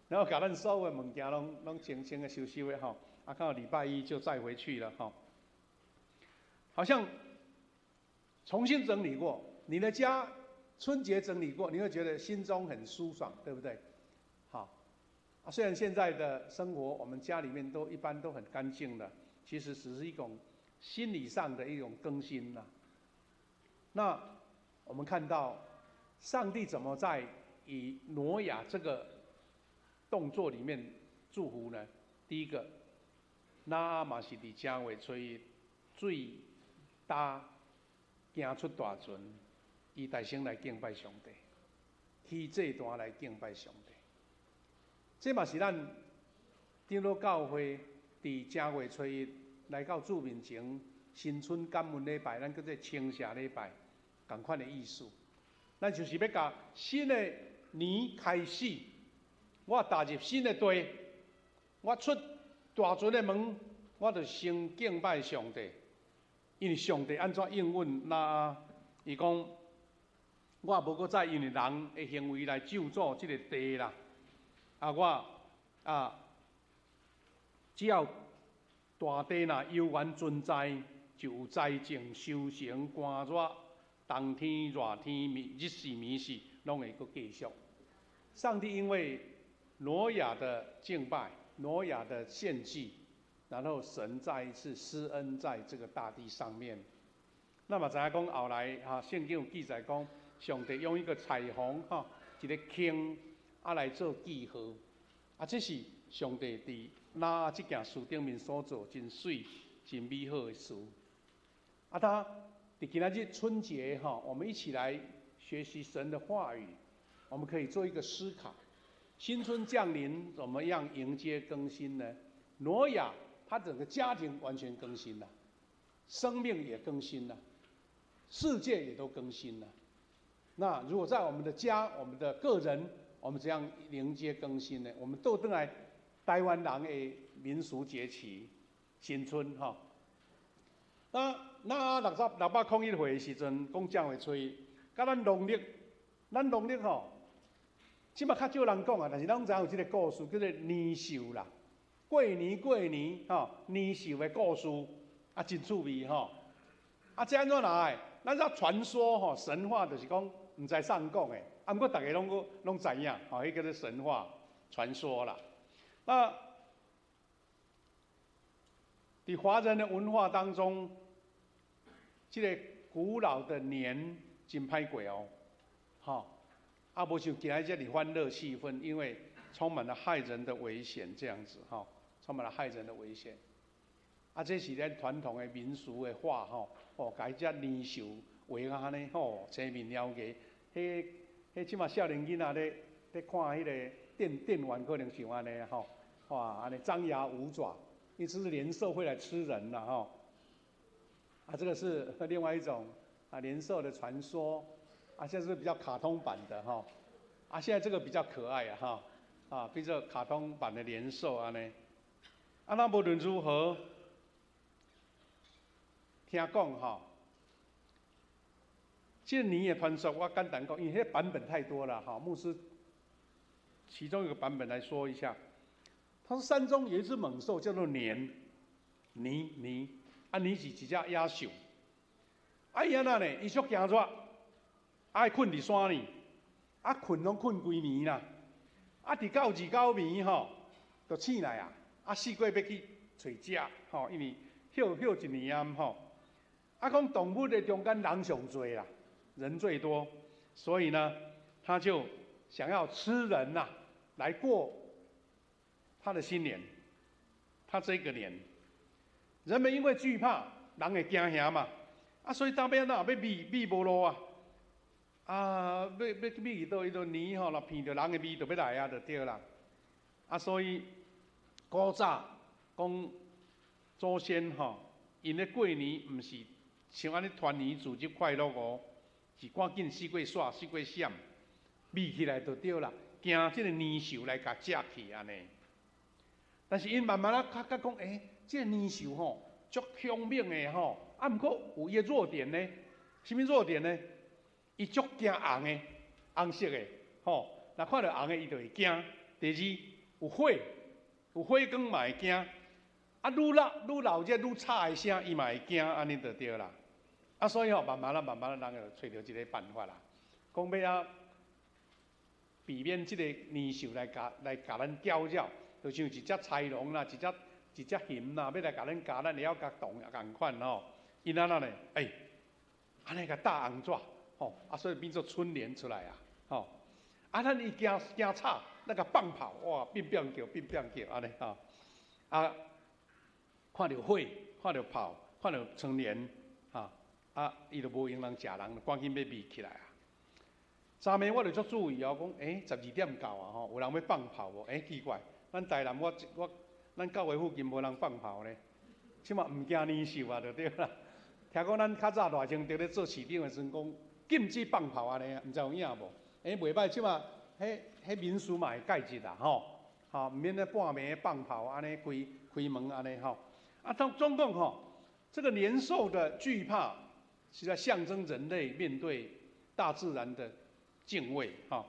然後共咱所有的物件攏攏清清的收收的吼。啊，剛好禮拜一就載回去了吼。好像重新整理過，你的家春節整理過，你會覺得心中很舒爽，對不對？好，啊，雖然現在的生活，我們家裡面都一般都很乾淨了，其實只是一種心理上的一種更新呐。那我們看到上帝怎麼在以挪亞這個動作裡面祝福呢？第一個，挪亞嘛是佇正月初一水焦行出大船，伊代先來敬拜上帝，起祭壇來敬拜上帝。這嘛是咱長老教會佇正月初一來到主面前，新春感恩禮拜，咱叫做稱謝禮拜，仝款的意思。咱就是欲共新的年開始，我踏入新的地，我出大船的門，我就先敬拜上帝，因為上帝按怎應允挪亞？伊講我無閣再因為人的行為來咒詛這個地啦。啊，我啊，只要大地若猶原存在，就有栽種、收成、乾熱、冬天、熱天、日時、暝時，攏會閣繼續。上帝因為挪亞的敬拜、挪亞的獻祭，然後神再一次施恩在這個大地上面。咱嘛知影講後來哈，聖經有記載講，上帝用一個彩虹哈，一个圈啊來做記號，啊，這是上帝佇挪亞這件事頂面所做真媠、真美好的事。啊，他佇今仔日春節哈，我們一起來學習神的話語，我們可以做一個思考：新春降臨，怎麼樣迎接更新呢？挪亞他整個家庭完全更新了，生命也更新了，世界也都更新了。那如果在我們的家、我們的個人，我們怎樣迎接更新呢？我們倒轉來台灣人的民俗節期新春哈。那601岁的時陣，講正月初一，佮咱農曆，咱農曆吼，這馬較少人講啊，但是咱攏知影有這个故事，叫做年獸啦。過年過年吼，年獸的故事啊，真趣味吼。啊，這按怎來？咱這傳說吼，神話就是講毋知啥人講的，啊，毋過逐家攏攏知影，吼，彼叫做神話傳說啦。那佇華人的文化當中，這个古老的年真歹過哦，吼，啊，無像今仔這爾歡樂氣氛，因為充滿了害人的危險，這樣子吼，充滿了害人的危險。啊，這是咱傳統的民俗的畫吼，哦，共彼隻年獸畫啊按呢吼，青面獠牙，彼彼這馬少年囡仔咧咧看彼个電玩可能像按呢吼，哇，按呢張牙舞爪，意思是年獸會來吃人啦吼。啊，這個是另外一種啊年獸的傳說，啊，現在是比較卡通版的哈，啊，現在這個比較可愛啊哈，啊，比較卡通版的年獸按呢，啊，那無論如何，聽講吼，這年的傳說我簡單講，因為彼版本太多了哈。牧師其中一個版本來說一下，他說山中有一隻猛獸叫做年，年年。啊，年是一隻野獸，啊，伊按怎呢？伊足驚熱，愛睏佇山裡，啊，睏攏睏規暝啦，啊，佇到29暝吼，就醒來啊，啊，四界欲去揣食，吼，因為歇歇一年啊，吼，啊，講動物的中間人上濟啦，人最多，所以呢，他就想要吃人吶，來過他的新年，他這個年。人們因為懼怕，人會驚嚇嘛，啊，所以當欲按怎欲避避無路啊，啊，欲欲避去佗，伊就年吼，若聞著人的味就欲來啊，就對啦。啊，所以古早講祖先吼，𪜶咧過年毋是像按呢團圓組織快樂哦，是趕緊四界煞四界閃，避起來就對啦，驚這个年獸來共食去按呢。但是𪜶慢慢仔較較講，欸，這个年獸吼，足兇猛的吼，啊，毋過有伊的弱點呢，啥物弱點呢？伊足驚紅的，紅色的，吼，若看著紅的，伊就會驚。第二，有火，有火光嘛會驚。啊，愈老愈老這愈吵的聲，伊嘛會驚，按呢就對啦。啊，所以吼，慢慢仔慢慢仔，人就揣著一个辦法啦，講欲按避免這个年獸來共咱攪擾，就像一隻豺狼啦，一隻熊啦，欲來共咱咬，咱會曉共擋仝款吼。𪜶按怎呢？欸，按呢共貼紅紙，吼，啊，所以變做春聯出來啊，吼。啊，咱伊驚驚吵，咱共放炮，哇，變變叫，變變叫，按呢吼。啊，看著火，看著炮，看著窗簾，哈，啊，伊就無閒通食人，趕緊欲避起來啊。昨暝我就足注意哦，講，欸，12點到啊，吼，有人欲放炮無？欸，奇怪，咱台南我我咱教會附近無人放炮呢，這馬毋驚年獸啊，就對啦。聽講咱較早賴清德咧做市長的時陣，講禁止放炮按呢，毋知有影無？欸，袂䆀，這馬彼彼民俗嘛會改一啦，吼，吼，毋免咧半暝放炮按呢開開門按呢吼。啊，總總共吼，這個年獸的懼怕，是在象徵人類面對大自然的敬畏，吼。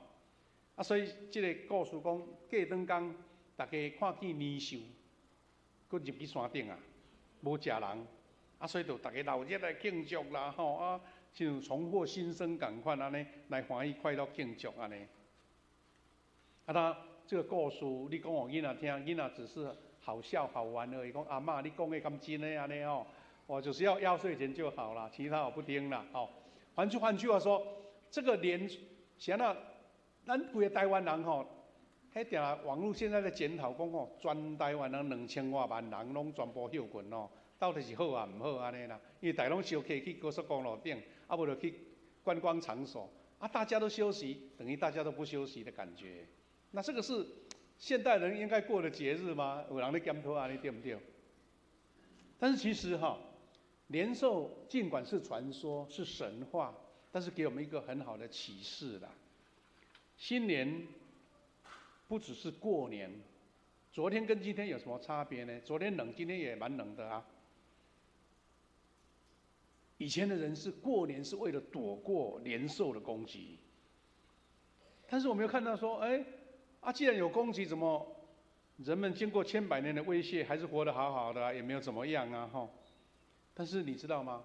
啊，所以這个故事講，過轉工，逐家看見年獸，閣入去山頂啊，無食人，啊，所以就逐家鬧熱來慶祝啦，吼啊，像重獲新生仝款按呢，來歡喜快樂慶祝按呢。啊，他這個故事你講予囡仔聽，囡仔只是好笑好玩而已。講阿嬤，你講的敢真的按呢哦？我就是要壓歲錢就好了，其他我不聽了。哦，換句話說，這個年啥那，咱規个台灣人吼，彼定網路現在在檢討講吼，全台灣人2000外萬人攏全部歇睏哦，到底是好抑毋好按呢啦？因為大家攏相客去高速公路頂，啊無就去觀光場所，啊大家都休息，等於大家都不休息的感覺。那這個是現代人應該過的節日嗎？有人咧檢討按呢對毋對？但是其實哈，年獸儘管是傳說，是神話，但是給我們一個很好的啟示啦。新年不只是過年，昨天跟今天有什麼差別呢？昨天冷，今天也蠻冷的啊。以前的人是過年是為了躲過年獸的攻擊，但是我們又看到說，哎，啊，既然有攻擊，怎麼人們經過千百年的威脅，還是活得好好的，也沒有怎麼樣啊，吼。但是你知道嗎？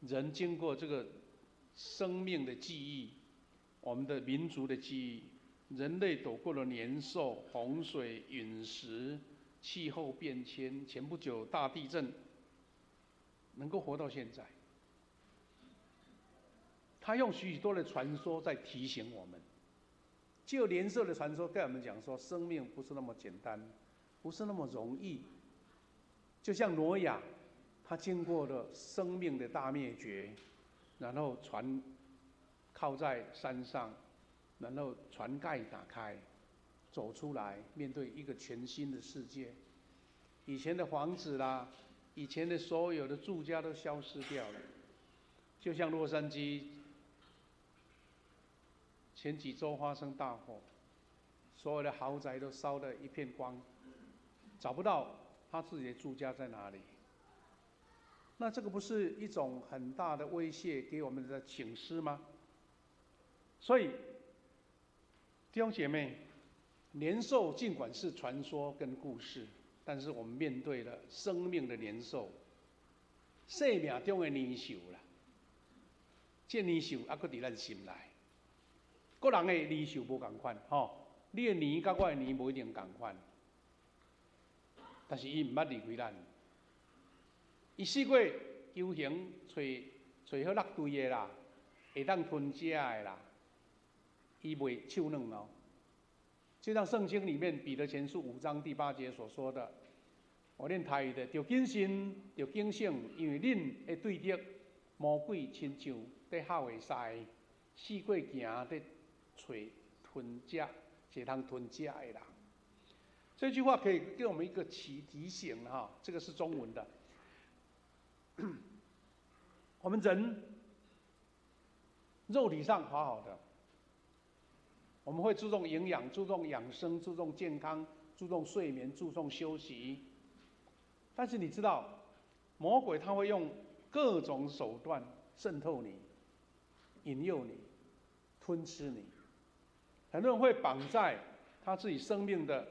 人經過這個生命的記憶，我們的民族的記憶，人類躲過了年獸、洪水、隕石、氣候變遷，前不久大地震，能夠活到現在。他用許許多的傳說在提醒我們，就年獸的傳說跟我們講說，生命不是那麼簡單，不是那麼容易。就像挪亞，他經過了生命的大滅絕，然後船靠在山上，然後船蓋打開，走出來，面對一個全新的世界。以前的房子啦，以前的所有的住家都消失掉了，就像洛杉磯前幾週發生大火，所有的豪宅都燒得一片光，找不到他自己的住家在哪裡。那這個不是一種很大的威脅給我們的警示嗎？所以，弟兄姐妹，年獸儘管是傳說跟故事，但是我們面對了生命的年獸，生命中的年獸啦，這年獸猶閣佇咱心內。各人的年獸無仝款，吼，你的年佮我的年無一定仝款，但是伊毋捌離開咱。伊四界遊行，揣揣好落隊的啦，會當吞食的啦，伊袂手軟哦。就像聖經裡面彼得前書5章第8節所說的，我念台語的，著謹慎，著警醒，因為恁的對敵魔鬼親像佇吼的獅，四界行佇揣吞食，一通吞食的人。這句話可以給我們一個提提醒哈，這個是中文的。我們人肉體上好好的，我們會注重營養、注重養生、注重健康、注重睡眠、注重休息。但是你知道，魔鬼他會用各種手段滲透你、引誘你、吞吃你。很多人會綁在他自己生命的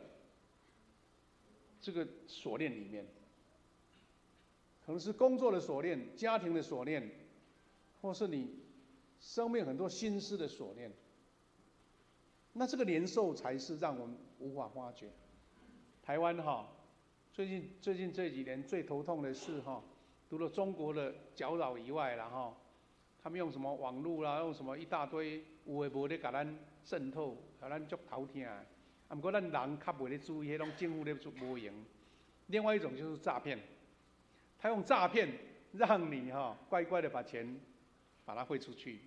這個鎖鏈裡面，可能是工作的鎖鏈、家庭的鎖鏈，或是你生命很多心思的鎖鏈。那這個年獸才是讓我們無法發覺。台灣哈，最近這幾年最頭痛的是哈，除了中國的攪擾以外啦哈，他們用什麼網路啦，用什麼一大堆有的無的共咱滲透，予咱足頭疼的。啊，毋過咱人較袂咧注意，彼攏政府咧做無閒。另外一種就是詐騙，他用詐騙讓你哈乖乖的把錢把它匯出去。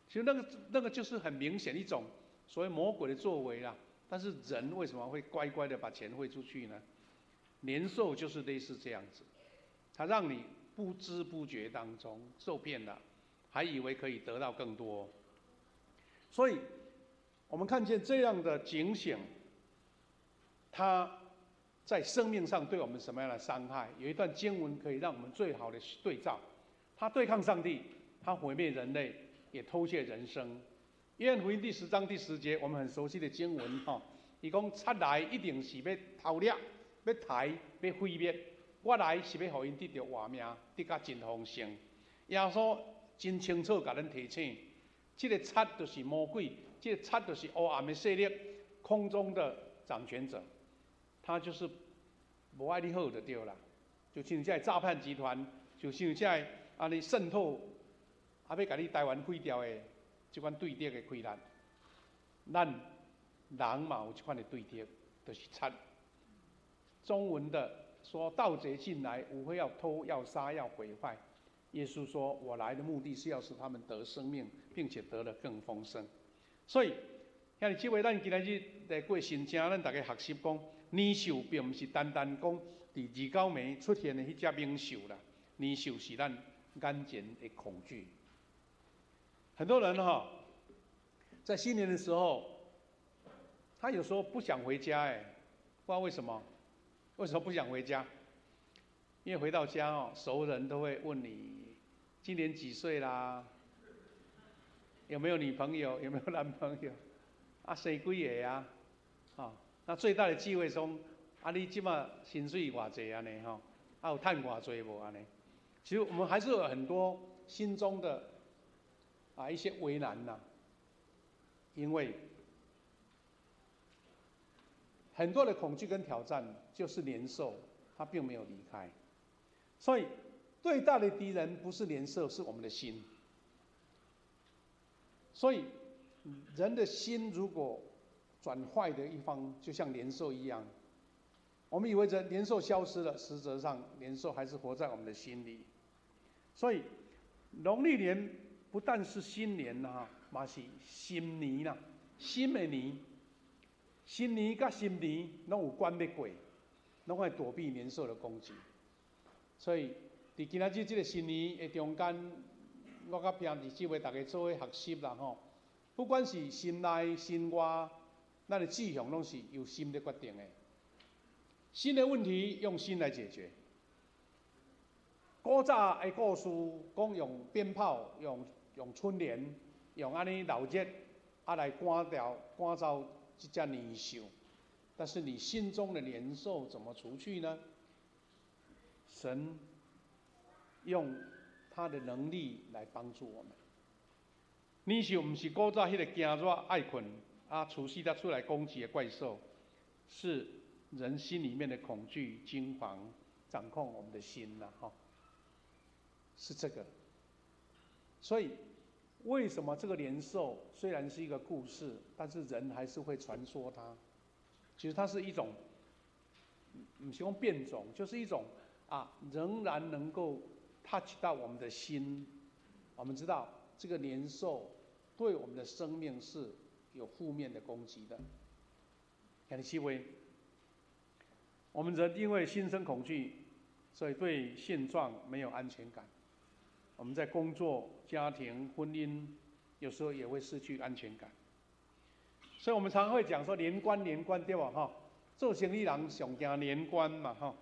其實那個就是很明顯一種所謂魔鬼的作為啦。但是人為什麼會乖乖的把錢匯出去呢？年獸就是類似這樣子，他讓你不知不覺當中受騙了，還以為可以得到更多。所以，我們看見這樣的警醒，他在生命上對我們什麼樣的傷害？有一段經文可以讓我們最好的對照。他對抗上帝，他毀滅人類，也偷竊人生。約翰福音第10章第10節，我們很熟悉的經文哈。伊講賊來一定是欲偷掠、欲刣、欲毀滅。我來是欲予𪜶得著活命，得甲真豐盛。耶穌真清楚共咱提醒，這個賊就是魔鬼，這个賊就是黑暗的勢力，空中的掌權者，他就是無愛你好就對啦。就像這个詐騙集團，就像這个按呢滲透，啊欲共你台灣毀掉的這款對敵的氣力，咱人嘛有這款的對敵，就是賊。中文的說，盜賊進來，無非要偷、要殺、要毀壞。耶穌說：“我來的目的是要使他們得生命，並且得了更豐盛。”所以，兄弟姊妹，咱今仔日來過新正，咱逐家學習講，年獸並毋是單單講佇29暝出現的彼隻猛獸啦，年獸是咱眼前的恐懼。很多人哈，在新年的時候，他有時候不想回家，哎，不知道為什麼，為什麼不想回家？因為回到家哦，熟人都會問你今年幾歲啦？有沒有女朋友？有沒有男朋友？啊，生幾个啊？哦，那最大的忌諱說，啊，你這馬薪水偌濟按呢吼？啊，有趁偌濟無按呢？其實我們還是有很多心中的一些為難吶，因為很多的恐懼跟挑戰就是年獸，他並沒有離開，所以最大的敵人不是年獸，是我們的心。所以人的心如果轉壞的一方，就像年獸一樣。我們以為這年獸消失了，實則上年獸還是活在我們的心裡。所以農曆年不但是新年啦，嘛是新年啦，新的年，新年佮新年攏有關欲過，攏愛躲避年獸的攻擊。所以佇今仔日這个新年的中間，我佮兄弟姊妹逐家做伙學習啦吼。不管是心內心外，咱的志向攏是由心咧決定的。心的問題用心來解決。古早的故事講用鞭炮、用春聯、用按呢鬧熱啊來趕掉、趕走這隻年獸。但是你心中的年獸怎麼除去呢？神用他的能力來幫助我們。年獸毋是古早彼個驚熱愛睏啊，除夕才出來攻擊的怪獸，是人心裡面的恐懼、驚惶，掌控我們的心吶，哈，是這個。所以，為什麼這個年獸雖然是一個故事，但是人還是會傳說它？其實它是一種，毋是講變種，就是一種啊，仍然能夠 touch 到我們的心。我們知道這個年獸對我們的生命是有負面的攻擊的。兄弟姊妹，我們人因為心生恐懼，所以對現狀沒有安全感。我們在工作、家庭、婚姻，有時候也會失去安全感。所以我們常會講說年關年關對無吼？做生意人上驚年關嘛吼。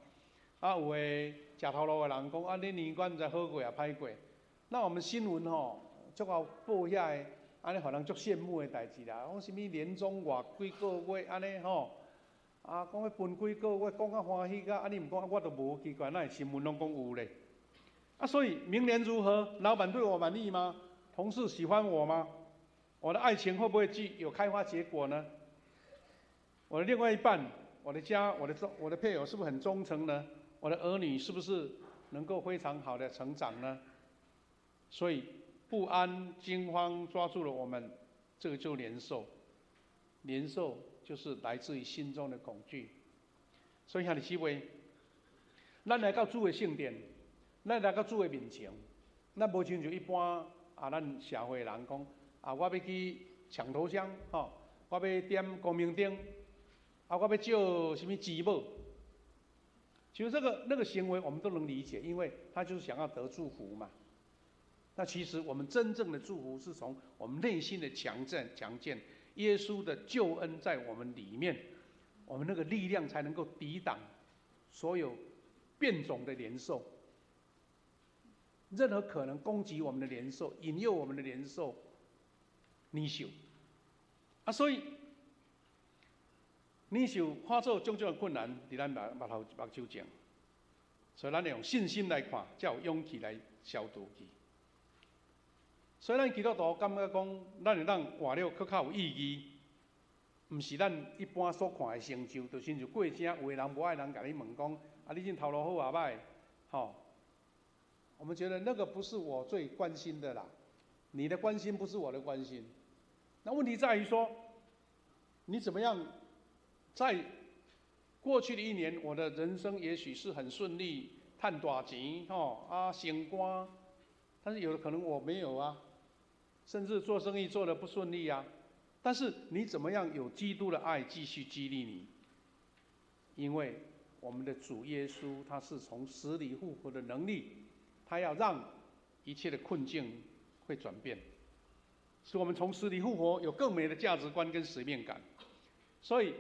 啊，有的食頭路的人講啊，你年關毋知好過抑歹過。那我們新聞吼，足𠢕報遐个，按呢予人足羨慕的代誌啦。講啥物年終偌幾個月按呢吼，啊，講欲分幾個月，講較歡喜甲，啊，你毋講我都無奇怪，哪會新聞攏講有咧？啊，所以明年如何？老闆對我滿意嗎？同事喜歡我嗎？我的愛情會不會具有開花結果呢？我的另外一半，我的家，我的配偶是不是很忠誠呢？我的兒女是不是能夠非常好的成長呢？所以不安、驚慌抓住了我們，這個就年獸。年獸就是來自於心中的恐懼。所以兄弟姊妹，咱來到主的聖殿，咱來到主的面前，咱無親像一般啊，咱社會人講啊，我欲去搶頭香，吼，我欲點光明燈，啊，我欲照啥物珠寶。其實這個那個行為我們都能理解，因為他就是想要得祝福嘛。那其實我們真正的祝福是從我們內心的強健、強健，耶穌的救恩在我們裡面，我們那個力量才能夠抵擋所有變種的年獸，任何可能攻擊我們的年獸、引誘我們的年獸、年獸啊，所以年獸化做種種的困難，佇咱目頭目睭前，所以咱要用信心來看，才有勇氣來消除去。所以咱基督徒感覺講，咱會當活了閣較有意義，毋是咱一般所看的成就，就親像過程，有的人無愛人共你問講，啊，你這頭路好啊䆀？吼，我們覺得那個不是我最關心的啦，你的關心不是我的關心。那問題在於說，你怎麼樣在過去的一年，我的人生也許是很順利，賺大錢，吼啊升官，但是有的可能我沒有啊，甚至做生意做得不順利啊。但是你怎麼樣有基督的愛繼續激勵你？因為我們的主耶穌他是從死裡復活的能力，他要讓一切的困境會轉變，使我們從死裡復活有更美的價值觀跟使命感。所以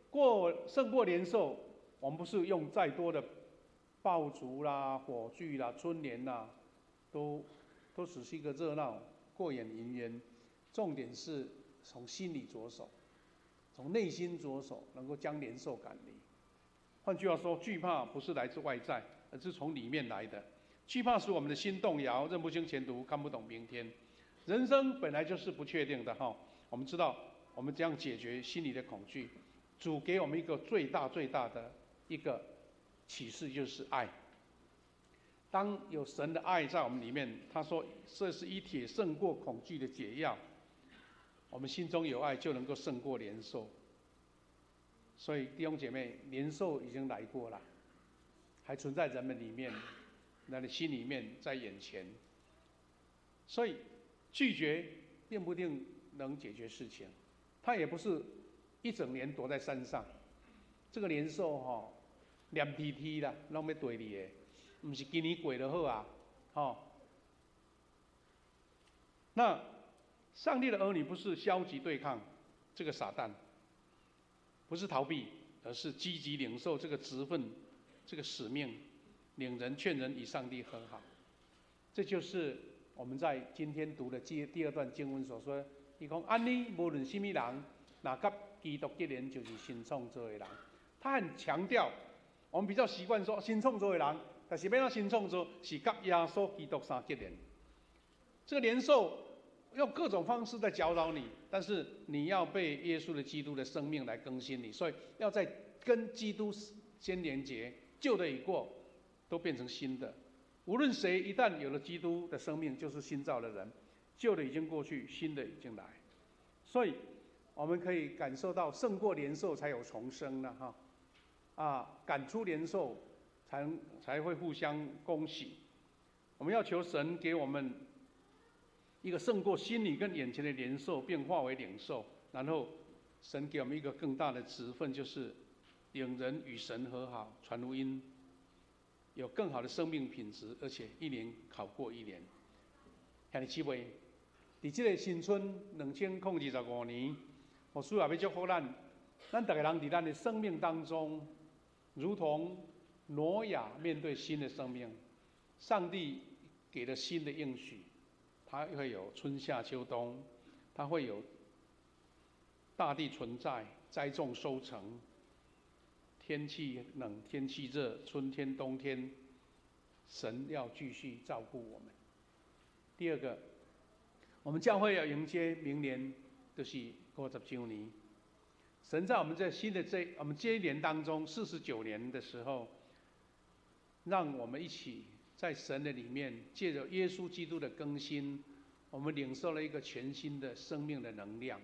過勝過年獸，我們不是用再多的爆竹啦、火炬啦、春聯啦，都只是一個熱鬧、過眼雲煙。重點是從心裡着手，從內心着手，能夠將年獸趕離。換句話說，懼怕不是來自外在，而是從裡面來的。懼怕使我們的心動搖，認不清前途，看不懂明天。人生本來就是不確定的哈。我們知道，我們怎樣解決心裡的恐懼？主給我們一個最大最大的一個啟示，就是愛。當有神的愛在我們裡面，他說這是一帖勝過恐懼的解藥。我們心中有愛，就能夠勝過年獸。所以弟兄姐妹，年獸已經來過了，還存在人們裡面，那你心裡面在眼前。所以拒絕並不一定能解決事情，他也不是一整年躲在山上。這個年獸吼，黏 T T 啦，攏欲綴你的，毋是今年過就好啊，吼。那上帝的兒女不是消極對抗這個撒旦，不是逃避，而是積極領受這個職分、這個使命，領人勸人與上帝和好。這就是我們在今天讀的第二段經文所說，伊講按呢，無論啥物人，若佮基督結連，就是新創造的人。他很強調，我們比較習慣說新創造的人，但是欲按怎新創造，是佮耶穌基督相結連。這個年獸用各種方式在攪擾你，但是你要被耶穌的基督的生命來更新你，所以要在跟基督先連結，舊的已過，都變成新的。無論誰一旦有了基督的生命，就是新造的人，舊的已經過去，新的已經來。所以我們可以感受到勝過年獸才有重生了哈，啊，趕出年獸才會互相恭喜。我們要求神給我們一個勝過心裡跟眼前的年獸，變化為領受，然後神給我們一個更大的職分，就是領人與神和好，傳福音，有更好的生命品質，而且一年好過一年。兄弟姊妹，佇這個新春2025年，牧師也欲祝福咱，咱逐个人佇咱的生命當中，如同挪亞面對新的生命，上帝給了新的應許。它會有春夏秋冬，它會有大地存在、栽種收成、天氣冷、天氣熱、春天、冬天，神要繼續照顧我們。第二個，我們教會要迎接明年就是50週年。神在我們這新的這我們這一年當中，49年的時候，讓我們一起在神的裡面，借著耶穌基督的更新，我們領受了一個全新的生命的能量。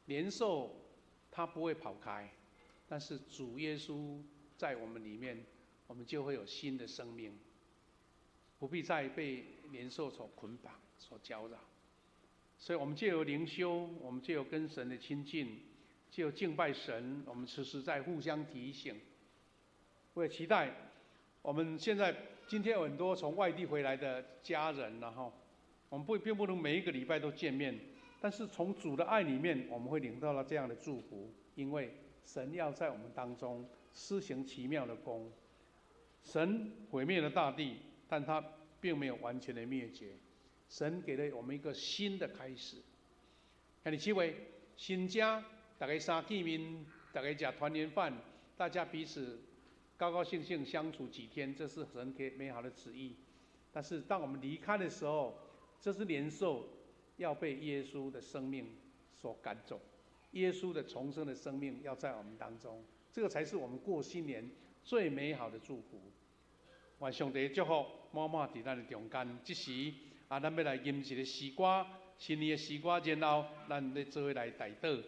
年獸它不會跑開，但是主耶穌在我們裡面，我們就會有新的生命，不必再被年獸所捆綁、所攪擾。所以，我們借由靈修，我們借由跟神的親近，借由敬拜神，我們時時在互相提醒。我也期待我們現在今天有很多從外地回來的家人，然後我們不並不能每一個禮拜都見面，但是從主的愛裡面，我們會領到了這樣的祝福，因為神要在我們當中施行奇妙的工。神毀滅了大地，但他並沒有完全的滅絕。神給了我們一個新的開始。兄弟姊妹，新家大家相見面，大家食團圓飯，大家彼此高高興興相處幾天，這是神給美好的旨意。但是當我們離開的時候，这是年兽要被耶稣的生命所赶走，耶稣的重生的生命要在我们当中，这个才是我们过新年最美好的祝福。愿上帝祝福滿滿佇咱的中間。這時啊，咱欲來吟一個詩歌，新年的詩歌，然後咱咧做伙來代禱。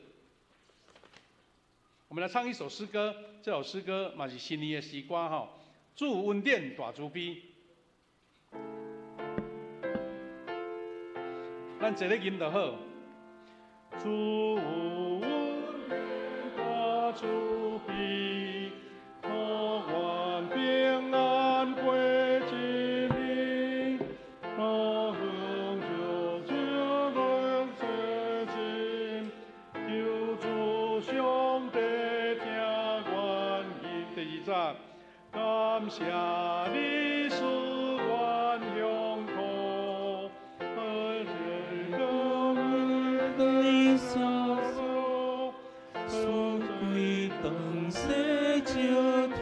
我們來唱一首詩歌，這首詩歌嘛是新年的詩歌吼。主恩典大慈悲，咱坐咧吟就好。主恩典大慈悲，予阮平安過一年，若向着這個世心，求主上帝聽阮吟。第二節，感謝你賜阮享福，你所所歸當世照天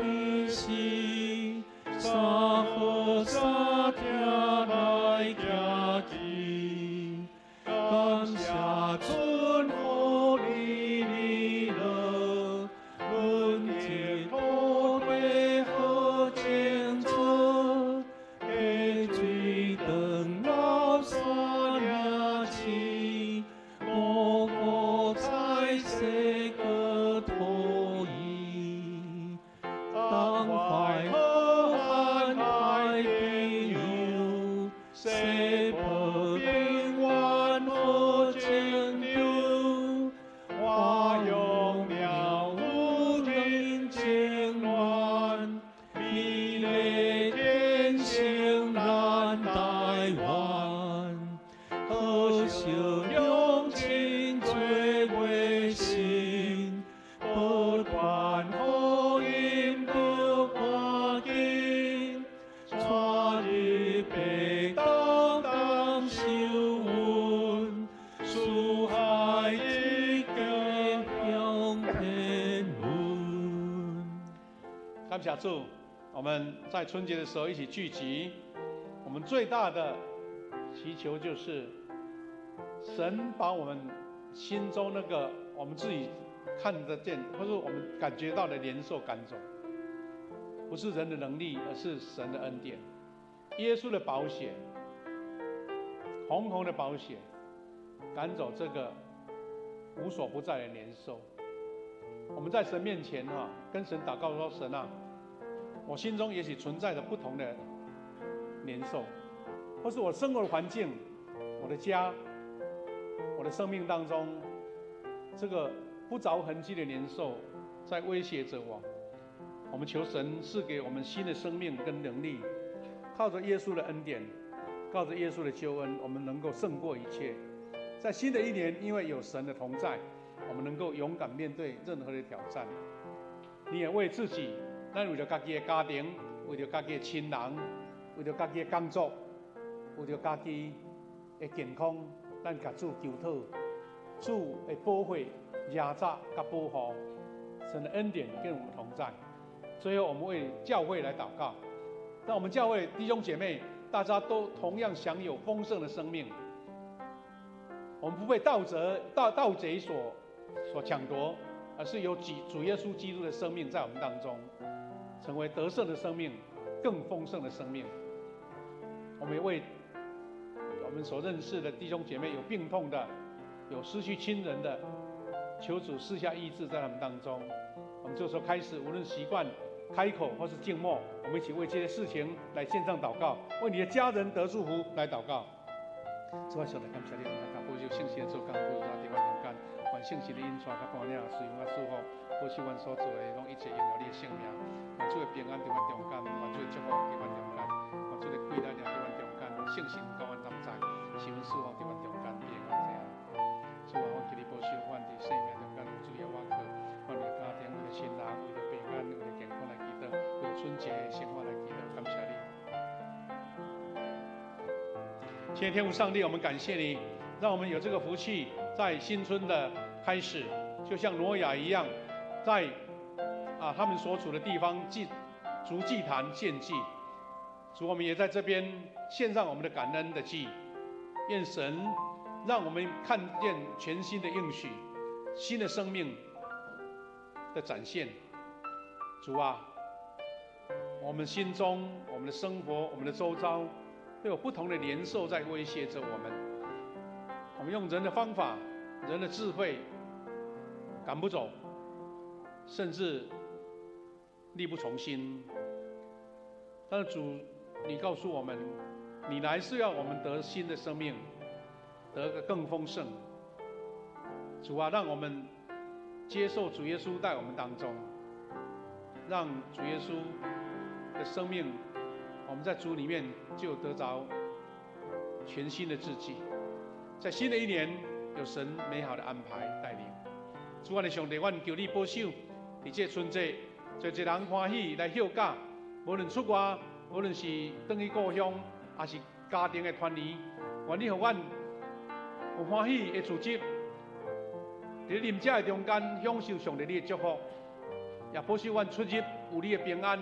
時，三好三聽來行去，感謝春雨里里落，阮這土地好清楚，溪水長老山嶺青，五穀彩色國土伊，東淮河漢太平洋，西部平原好清流，花樣鳥有人情暖，美麗天生咱台灣，好相兩親做袂成，不管福音著趕緊，帶入白豆當受阮，四海一家享天倫。感謝主，我們在春節的時候一起聚集，我們最大的祈求就是神把我們心中那個我們自己看得見，或者我們感覺到的年獸趕走，不是人的能力，而是神的恩典。耶穌的寶血，紅紅的寶血，趕走這個無所不在的年獸。我們在神面前哈，跟神禱告說：神啊，我心中也許存在着不同的年獸，或是我生活的環境、我的家、我的生命當中，這個不着痕跡的年獸在威脅着我。我們求神賜給我們新的生命跟能力，靠着耶穌的恩典，靠着耶穌的救恩，我們能夠勝過一切。在新的一年，因為有神的同在，我們能夠勇敢面對任何的挑戰。你也為自己，咱為著家己的家庭，為著家己的親人，為著家己的工作，為著家己的健康，咱共主求討，主的寶血、壓榨佮保護，神的恩典跟我們同在。最後，我們為教會來禱告，讓我們教會弟兄姐妹，大家都同樣享有豐盛的生命。我們不被盜賊所搶奪，而是有主耶穌基督的生命在我們當中，成為得勝的生命，更豐盛的生命。我們也為我們所認識的弟兄姐妹，有病痛的，有失去親人的，求主賜下醫治在他們當中。我們這時候開始，無論習慣開口或是靜默，我們一起為這些事情來獻上禱告，為你的家人得祝福來禱告。主啊，上帝感謝你，我們保守聖神的做工，保守佇阮中間，願聖神的引帶佮帶領，隨阮祝福，保守阮所做的，攏一切榮耀你的聖名。願主的平安佇阮中間，願主的祝福佇阮中間，願主的貴力也佇阮中間，聖神佮阮同在，使阮四方佇阮中間平安這樣。主啊，我求你保守阮佇生命中間有主的倚靠，阮為家庭、為著親人、為著平安、為著健康來祈禱，為著春節的生活來祈禱，感謝你。親愛的天父上帝，我們感謝你，讓我們有這個福氣，在新春的開始，就像挪亞一樣，在他們所處的地方祭築祭壇獻祭。主，我們也在這邊獻上我們的感恩的祭。愿神让我们看见全新的应许，新的生命的展现。主啊，我们心中、我们的生活、我们的周遭，都有不同的年兽在威胁着我们。我们用人的方法、人的智慧赶不走，甚至力不从心。但是主，你告诉我们，你来是要我们得新的生命，得个更丰盛。主啊，让我们接受主耶稣在我们当中，让主耶稣的生命，我们在主里面就得着全新的自己。在新的一年，有神美好的安排带领。主啊，的上帝，阮求你保守，伫这春节，侪侪人欢喜来休假，无论出外，无论是转去故乡，抑是家庭的团圆，愿你予阮有欢喜的组织，伫啉食的中间享受上帝你的祝福，也保守阮出入有你的平安，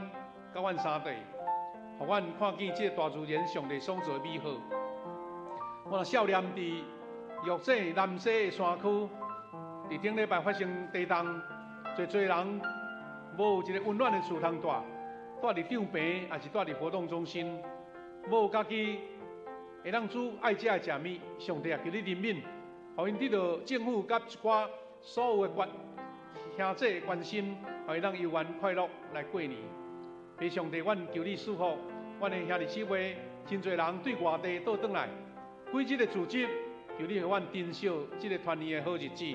佮阮相缀，予阮看见这个大自然上帝所造的美好。我若少年伫玉井南西的山区，伫顶礼拜发生地动，侪侪人无有一个温暖的厝通住，住伫帐篷，抑是住伫活动中心，无家己会当煮爱食的食物，上帝也求你怜悯，予𪜶得到政府佮一寡所有的关兄弟关心，予𪜶当悠闲快乐来过年。父上帝，阮求你赐福，阮的兄弟姊妹，真济人对外地倒转来，几日的组织，求你予阮珍惜这个团圆的好日子，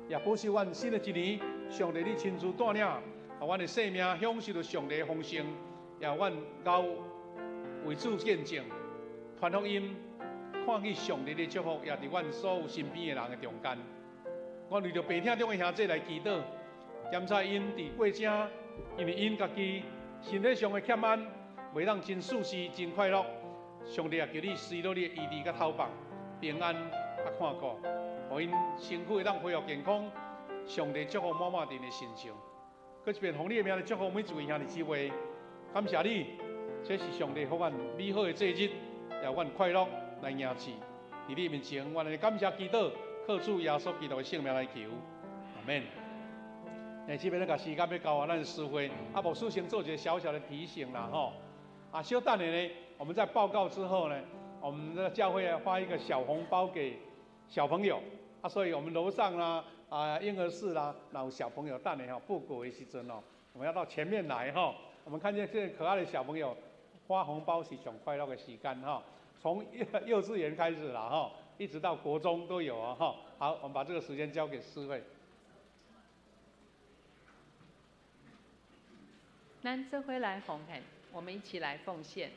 也保守阮新的一年，上帝你亲自带领，予阮的生命享受到上帝的丰盛，也阮熬为主见证，传福音，看见上帝的祝福，也伫阮所有身边的人的中间。我为著病痛中的兄弟来祈祷，检查𪜶伫过程，因为𪜶家己身体上的欠安，袂当真舒适、真快乐。上帝也求你施落你的医治佮头放平安佮看顾，予𪜶身躯会当恢复健康。上帝祝福满满伫𪜶的身上。阁一遍奉你的名来祝福每一位兄弟姊妹，感谢你，这是上帝予阮美好的节日，也阮快乐来迎接。伫你面前，阮来感谢祈祷，靠主耶稣基督的圣名来求，阿们。那这边咧，共时间欲到啊，咱司会啊，牧师先做一个小小的提醒啦，吼。啊，稍等下呢，我们在报告之后呢，我们的教会发一个小红包给小朋友啊，所以我们楼上啦、啊婴儿室啦，若有小朋友等下吼报告的时阵哦，我们要到前面来哈。我们看见这个可爱的小朋友发红包是上快乐的时间哈，从幼稚园开始啦哈，一直到国中都有啊哈。好，我们把这个时间交给司会。咱做伙来奉献，我们一起来奉献。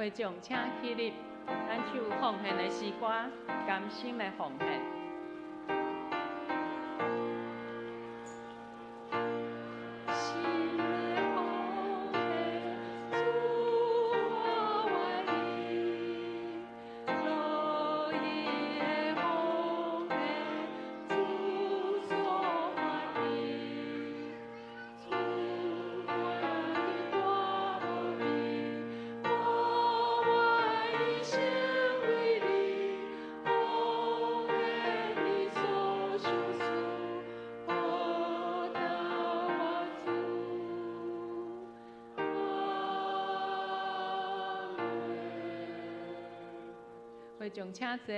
會眾請起立，咱唱奉獻的詩歌，甘心的奉獻。會眾請坐。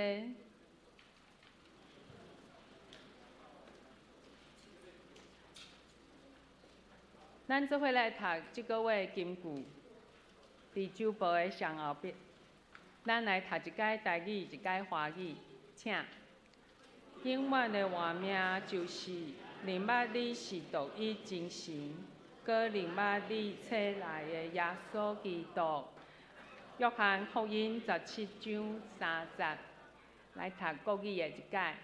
咱做伙來讀這個月金句，佇周報的上後壁。咱來讀一擺台語，一擺華語，請。永遠的活命就是認捌你是獨一真神，閣認捌你差來的耶穌基督。約翰福音17章3節，來讀國語的一擺。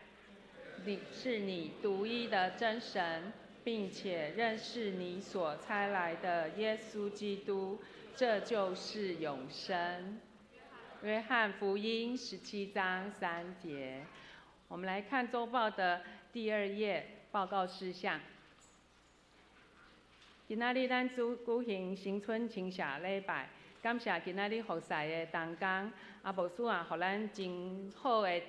你是你獨一的真神，並且認識你所差來的耶穌基督，這就是永生。約翰福音17章3節。我們來看週報的第二頁報告事項。今仔日咱主舉行新春稱謝禮拜。感謝今仔日服侍的同工，啊，牧師也予咱真好的、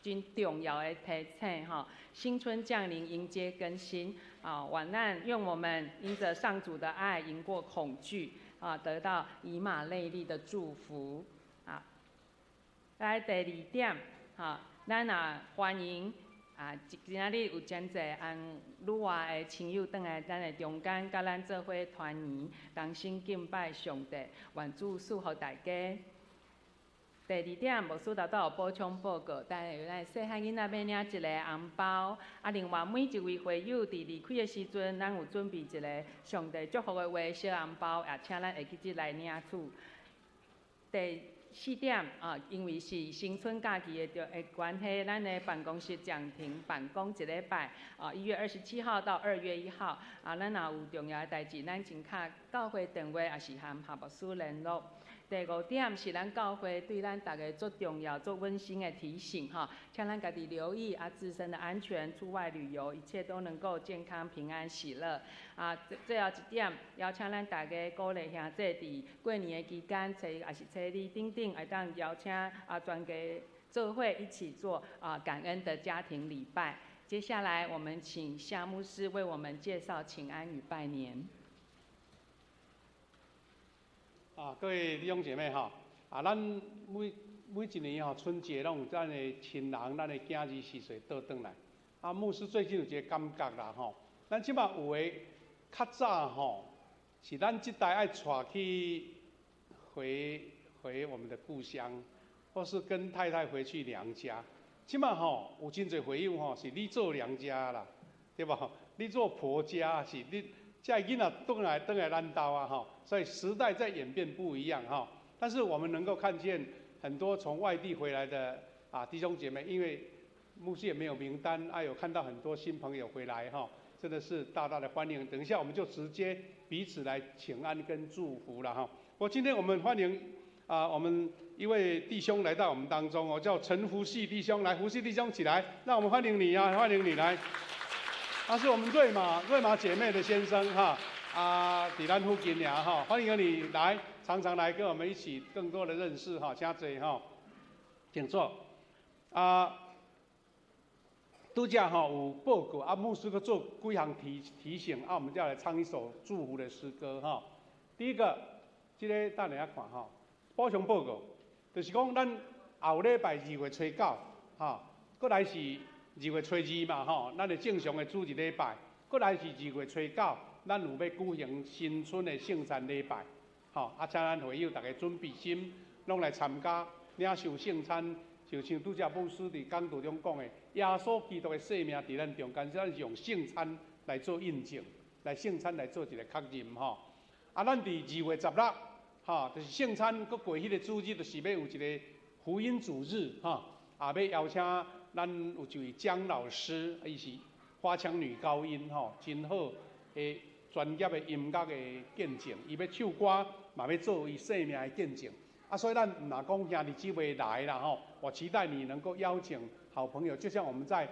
真重要的提醒吼。新春降臨，迎接更新啊！願咱用我們因著上主的愛，贏過恐懼啊，得到以馬內利的祝福啊。來第二點，哈，咱也歡迎啊，今仔日有真濟按旅外的親友轉來咱的中間，佮咱做伙團圓，同心敬拜上帝，願主賜福大家。第二點，牧師頭拄有補充報告，但是咱細漢囡仔欲領一個紅包，啊，另外每一位會友佇離開的時陣，咱有準備一個上帝祝福的話小紅包，也請咱會記得來領取。第四點啊，因為是新春假期的關係，咱的辦公室暫停辦公一禮拜，啊，1月27號到2月1號，啊，咱若有重要的代誌，咱請敲教會電話，抑是和夏牧師聯絡。第五點是咱教會對咱逐家足重要、足溫馨的提醒哈，請咱家己留意啊自身的安全，出外旅遊一切都能夠健康、平安、喜樂。啊，最後一點，邀請咱大家鼓勵兄弟佇過年的期間，初一抑是初二等等，會當邀請啊全家做伙一起做啊感恩的家庭禮拜。接下來，我們請夏牧師為我們介紹請安與拜年。啊，各位弟兄姐妹吼，啊，咱每每一年吼春節攏有咱的親人、咱的囝兒婿孫倒轉來。啊，牧師最近有一個感覺啦吼，咱這擺有的較早吼，是咱這代愛帶去回回我們的故鄉，或是跟太太回去娘家。這擺吼有真濟會友吼，是你做娘家啦，對無？你做婆家是你。這囡仔轉來轉來咱兜啊吼，所以時代在演變不一樣哈。但是我們能夠看見很多從外地回來的啊弟兄姐妹，因為牧師也沒有名單，啊有看到很多新朋友回來哈，真的是大大的歡迎。等一下我們就直接彼此來請安跟祝福了哈。我今天我們歡迎啊我們一位弟兄來到我們當中哦，叫陳福煦弟兄，來福煦弟兄起來，讓我們歡迎你啊，歡迎你來。他是我們瑞瑪瑞瑪姐妹的先生哈，啊，佇咱附近爾哈，歡迎你來，常常來跟我們一起更多的認識哈，請坐哈，請坐。啊，拄才吼有報告啊，牧師閣做幾項提提醒啊，我們就來唱一首祝福的詩歌哈。第一個，這個等下看哈，補充報告，就是講咱後禮拜2月初9，哈，閣來是2月初2嘛吼，咱的正常的主日禮拜，閣來是2月初9，咱有欲舉行新春的聖餐禮拜，吼，啊，請咱會友逐家準備心，攏來參加領受聖餐，就像拄才牧師佇講道中講的，耶穌基督的生命佇咱中間，咱是用聖餐來做印證，來聖餐來做一個確認吼。啊，咱佇2月16，哈，就是圣餐阁过彼个主日，就是欲有一个福音主日，哈，啊，欲邀请咱有一位江老师，伊是花腔女高音，吼，真好的专业的音乐的见证，伊欲唱歌，嘛欲做伊生命的见证。啊，所以咱毋若讲兄弟姊妹来啦，吼，我期待你能够邀请好朋友，就像我们在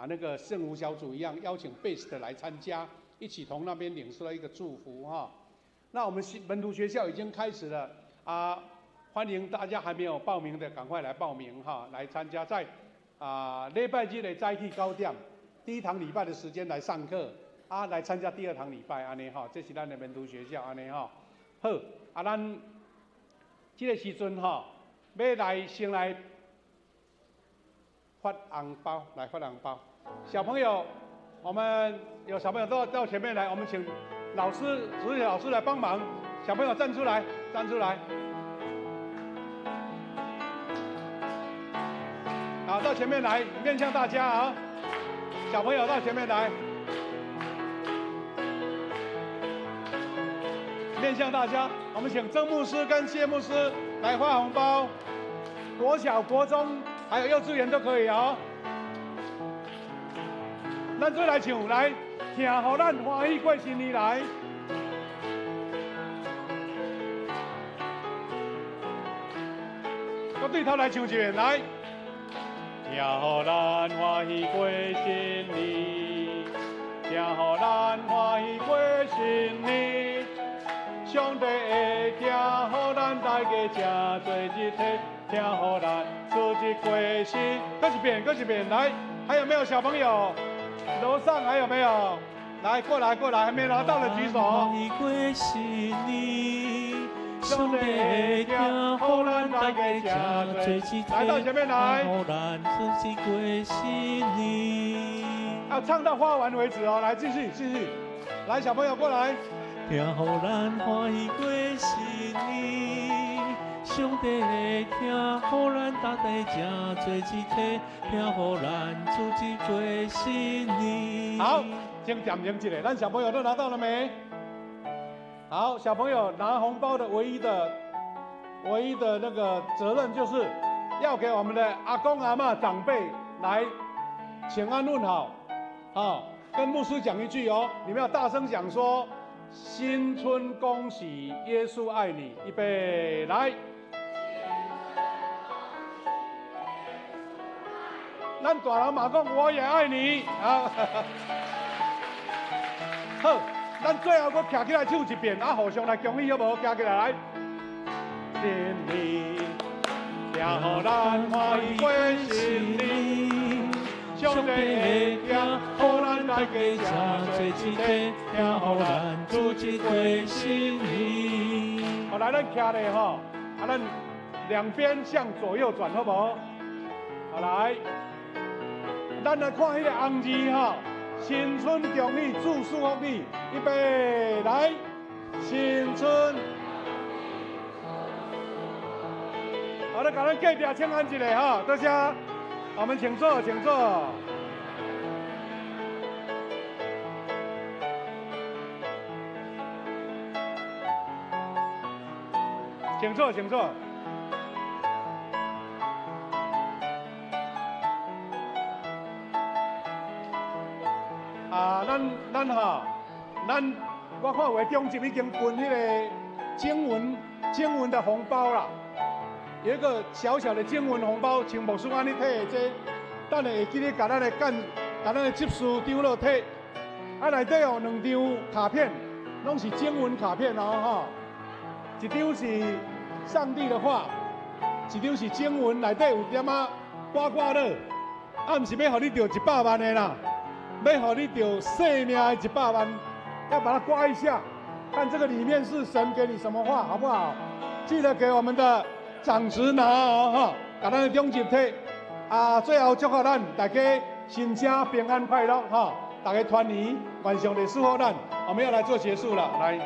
那个圣湖小组一样，邀请贝斯的来参加，一起从那边领受了一个祝福哈。那我们门徒学校已经开始了啊，欢迎大家还没有报名的，赶快来报名哈，来参加在礼拜日的早起9点，第一堂礼拜的时间来上课啊，来参加第二堂礼拜按呢哈，这是咱的门徒学校按呢哈。好，啊，咱这个时阵哈，欲来先来发红包，来发红包。小朋友，我们有小朋友都到前面来，我们请老师、主任老师来帮忙。小朋友站出来，站出来。好，到前面来，面向大家啊！小朋友到前面来，面向大家。我们请曾牧师跟谢牧师来发红包，国小、国中还有幼稚园都可以哦。咱做来唱来，听予咱欢喜过新年来。我对头来唱一遍来。听予咱欢喜过新年，听予咱欢喜过新年。上帝的疼，予咱大家诚做一体，听予咱做一过新。阁一遍，阁一遍，来，还有没有小朋友？楼上还有没有？来，过来，过来，还没拿到的举手。上帝的疼，予咱大家诚做一体，来到前面来。要唱到发完为止哦，来继续继续，来小朋友过来。听予咱欢喜过新年，上帝的疼，予咱大家诚做一体，听予咱做一过新年。好，先点名一下，咱小朋友都拿到了没？好，小朋友拿红包的唯一的那个责任，就是要给我们的阿公阿嬷长辈来请安问好，好，跟牧师讲一句哦，你们要大声讲说。新春恭喜，耶稣爱你，预备来。咱大人嘛讲我也爱你啊。好，咱最后阁徛起来唱一遍，啊，互相来恭喜好无？徛起来来。新年，听予咱欢喜过新年。上帝的疼，予咱大家诚做一体，听予咱做一过新年。好，来，咱徛咧吼，啊，咱两边向左右转，好无？好来，咱来看彼个红字吼，新春恭喜，祝祝福你，预备来，新春。好，来，共咱隔壁请安一下吼，多谢。我们请坐，请坐。请坐，请坐。啊，咱吼，咱我看有的中集已经分彼个经文的红包啦。有一个小小的经文红包，像牧师按呢提的这，等下会记得共咱的干，共咱的执事长老提。啊，内底有两张卡片，拢是经文卡片哦，吼。一张是上帝的话，一张是经文，内底有点仔刮刮乐，啊，毋是欲予你著100万的啦，欲予你著生命的100万，要把它刮一下，看这个里面是神给你什么话，好不好？记得给我们的长执拿哦，吼，共咱的长执提，啊，最后祝福咱大家新春平安快乐，吼，大家团圆，愿上帝赐福咱。我们要来做结束了，来。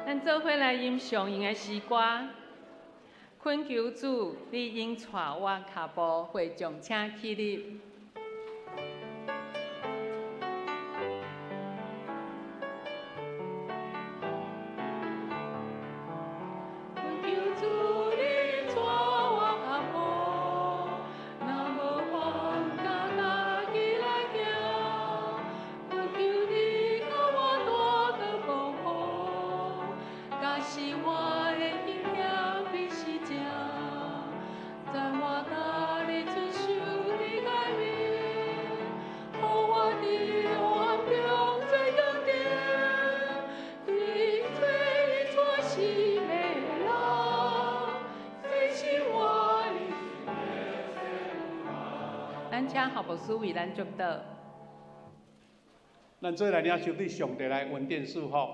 咱做伙来吟上用的诗歌，恳求主，你应带我脚步，会众请起立。咱請郝牧師為咱祝禱。咱做來領受對上帝來恩典祝福。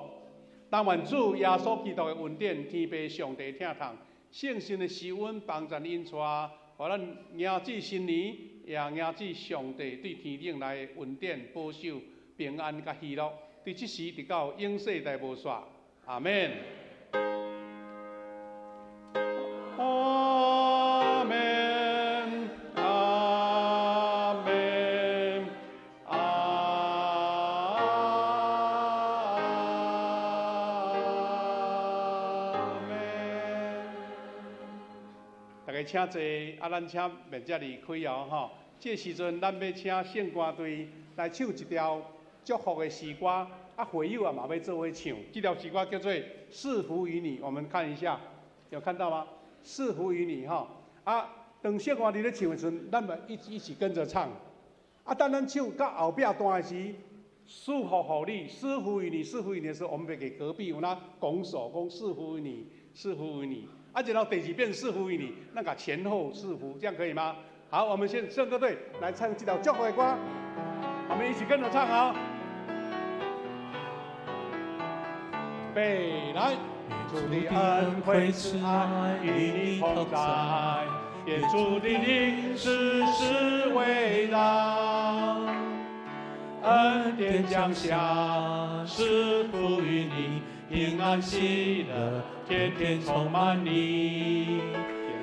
但願主耶穌基督的恩典、天父上帝疼痛、聖神的施恩幫贊引帶，予咱迎至新年，也迎至上帝對天頂來的恩典、保守、平安佮喜樂，對這時直到永世代無煞。阿門。阿門，阿門，阿門。大家請坐，啊，咱請免遮離開哦，吼。這個時陣，咱欲請聖歌隊來唱一條祝福的詩歌，啊，會友也嘛欲做伙唱。這條詩歌叫做《賜福與你》，我們看一下，有看到嗎？賜福與你，吼。啊，當聖歌佇咧唱的時陣，咱嘛一起跟着唱。啊，當咱唱到後壁段的時，賜福予你，賜福與你，賜福與你的時候，我們欲給隔壁有那拱手，講賜福與你，賜福與你。啊，然後第二遍賜福與你，那個前後賜福，這樣可以嗎？好，我們先聖歌隊來唱這條祝福的歌，我們一起跟着唱啊！備來，主的恩惠慈愛與你同在，願主的靈時時圍繞，恩典降下，賜福與你，平安喜樂，天天充滿你。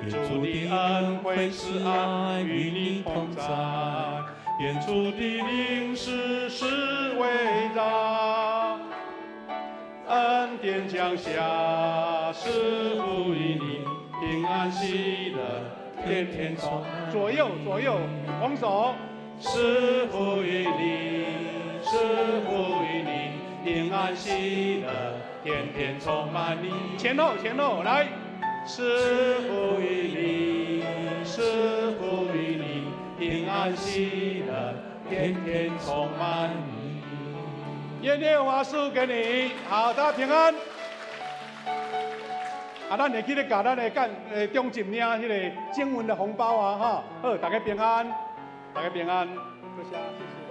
願主的恩惠慈愛與你同在，願主的靈時時圍繞，恩典降下，賜福與你，平安喜樂，天天充滿。左右左右拱手，賜福與你，賜福與你，平安喜樂，天天充滿你。前後前後來。賜福與你，賜福與你，平安喜樂，天天充滿你。願耶和華賜福給你，好，大家平安。啊，咱會記得共咱的幹中正領彼个經文的紅包啊，哈，好，大家平安，大家平安，多謝，謝謝。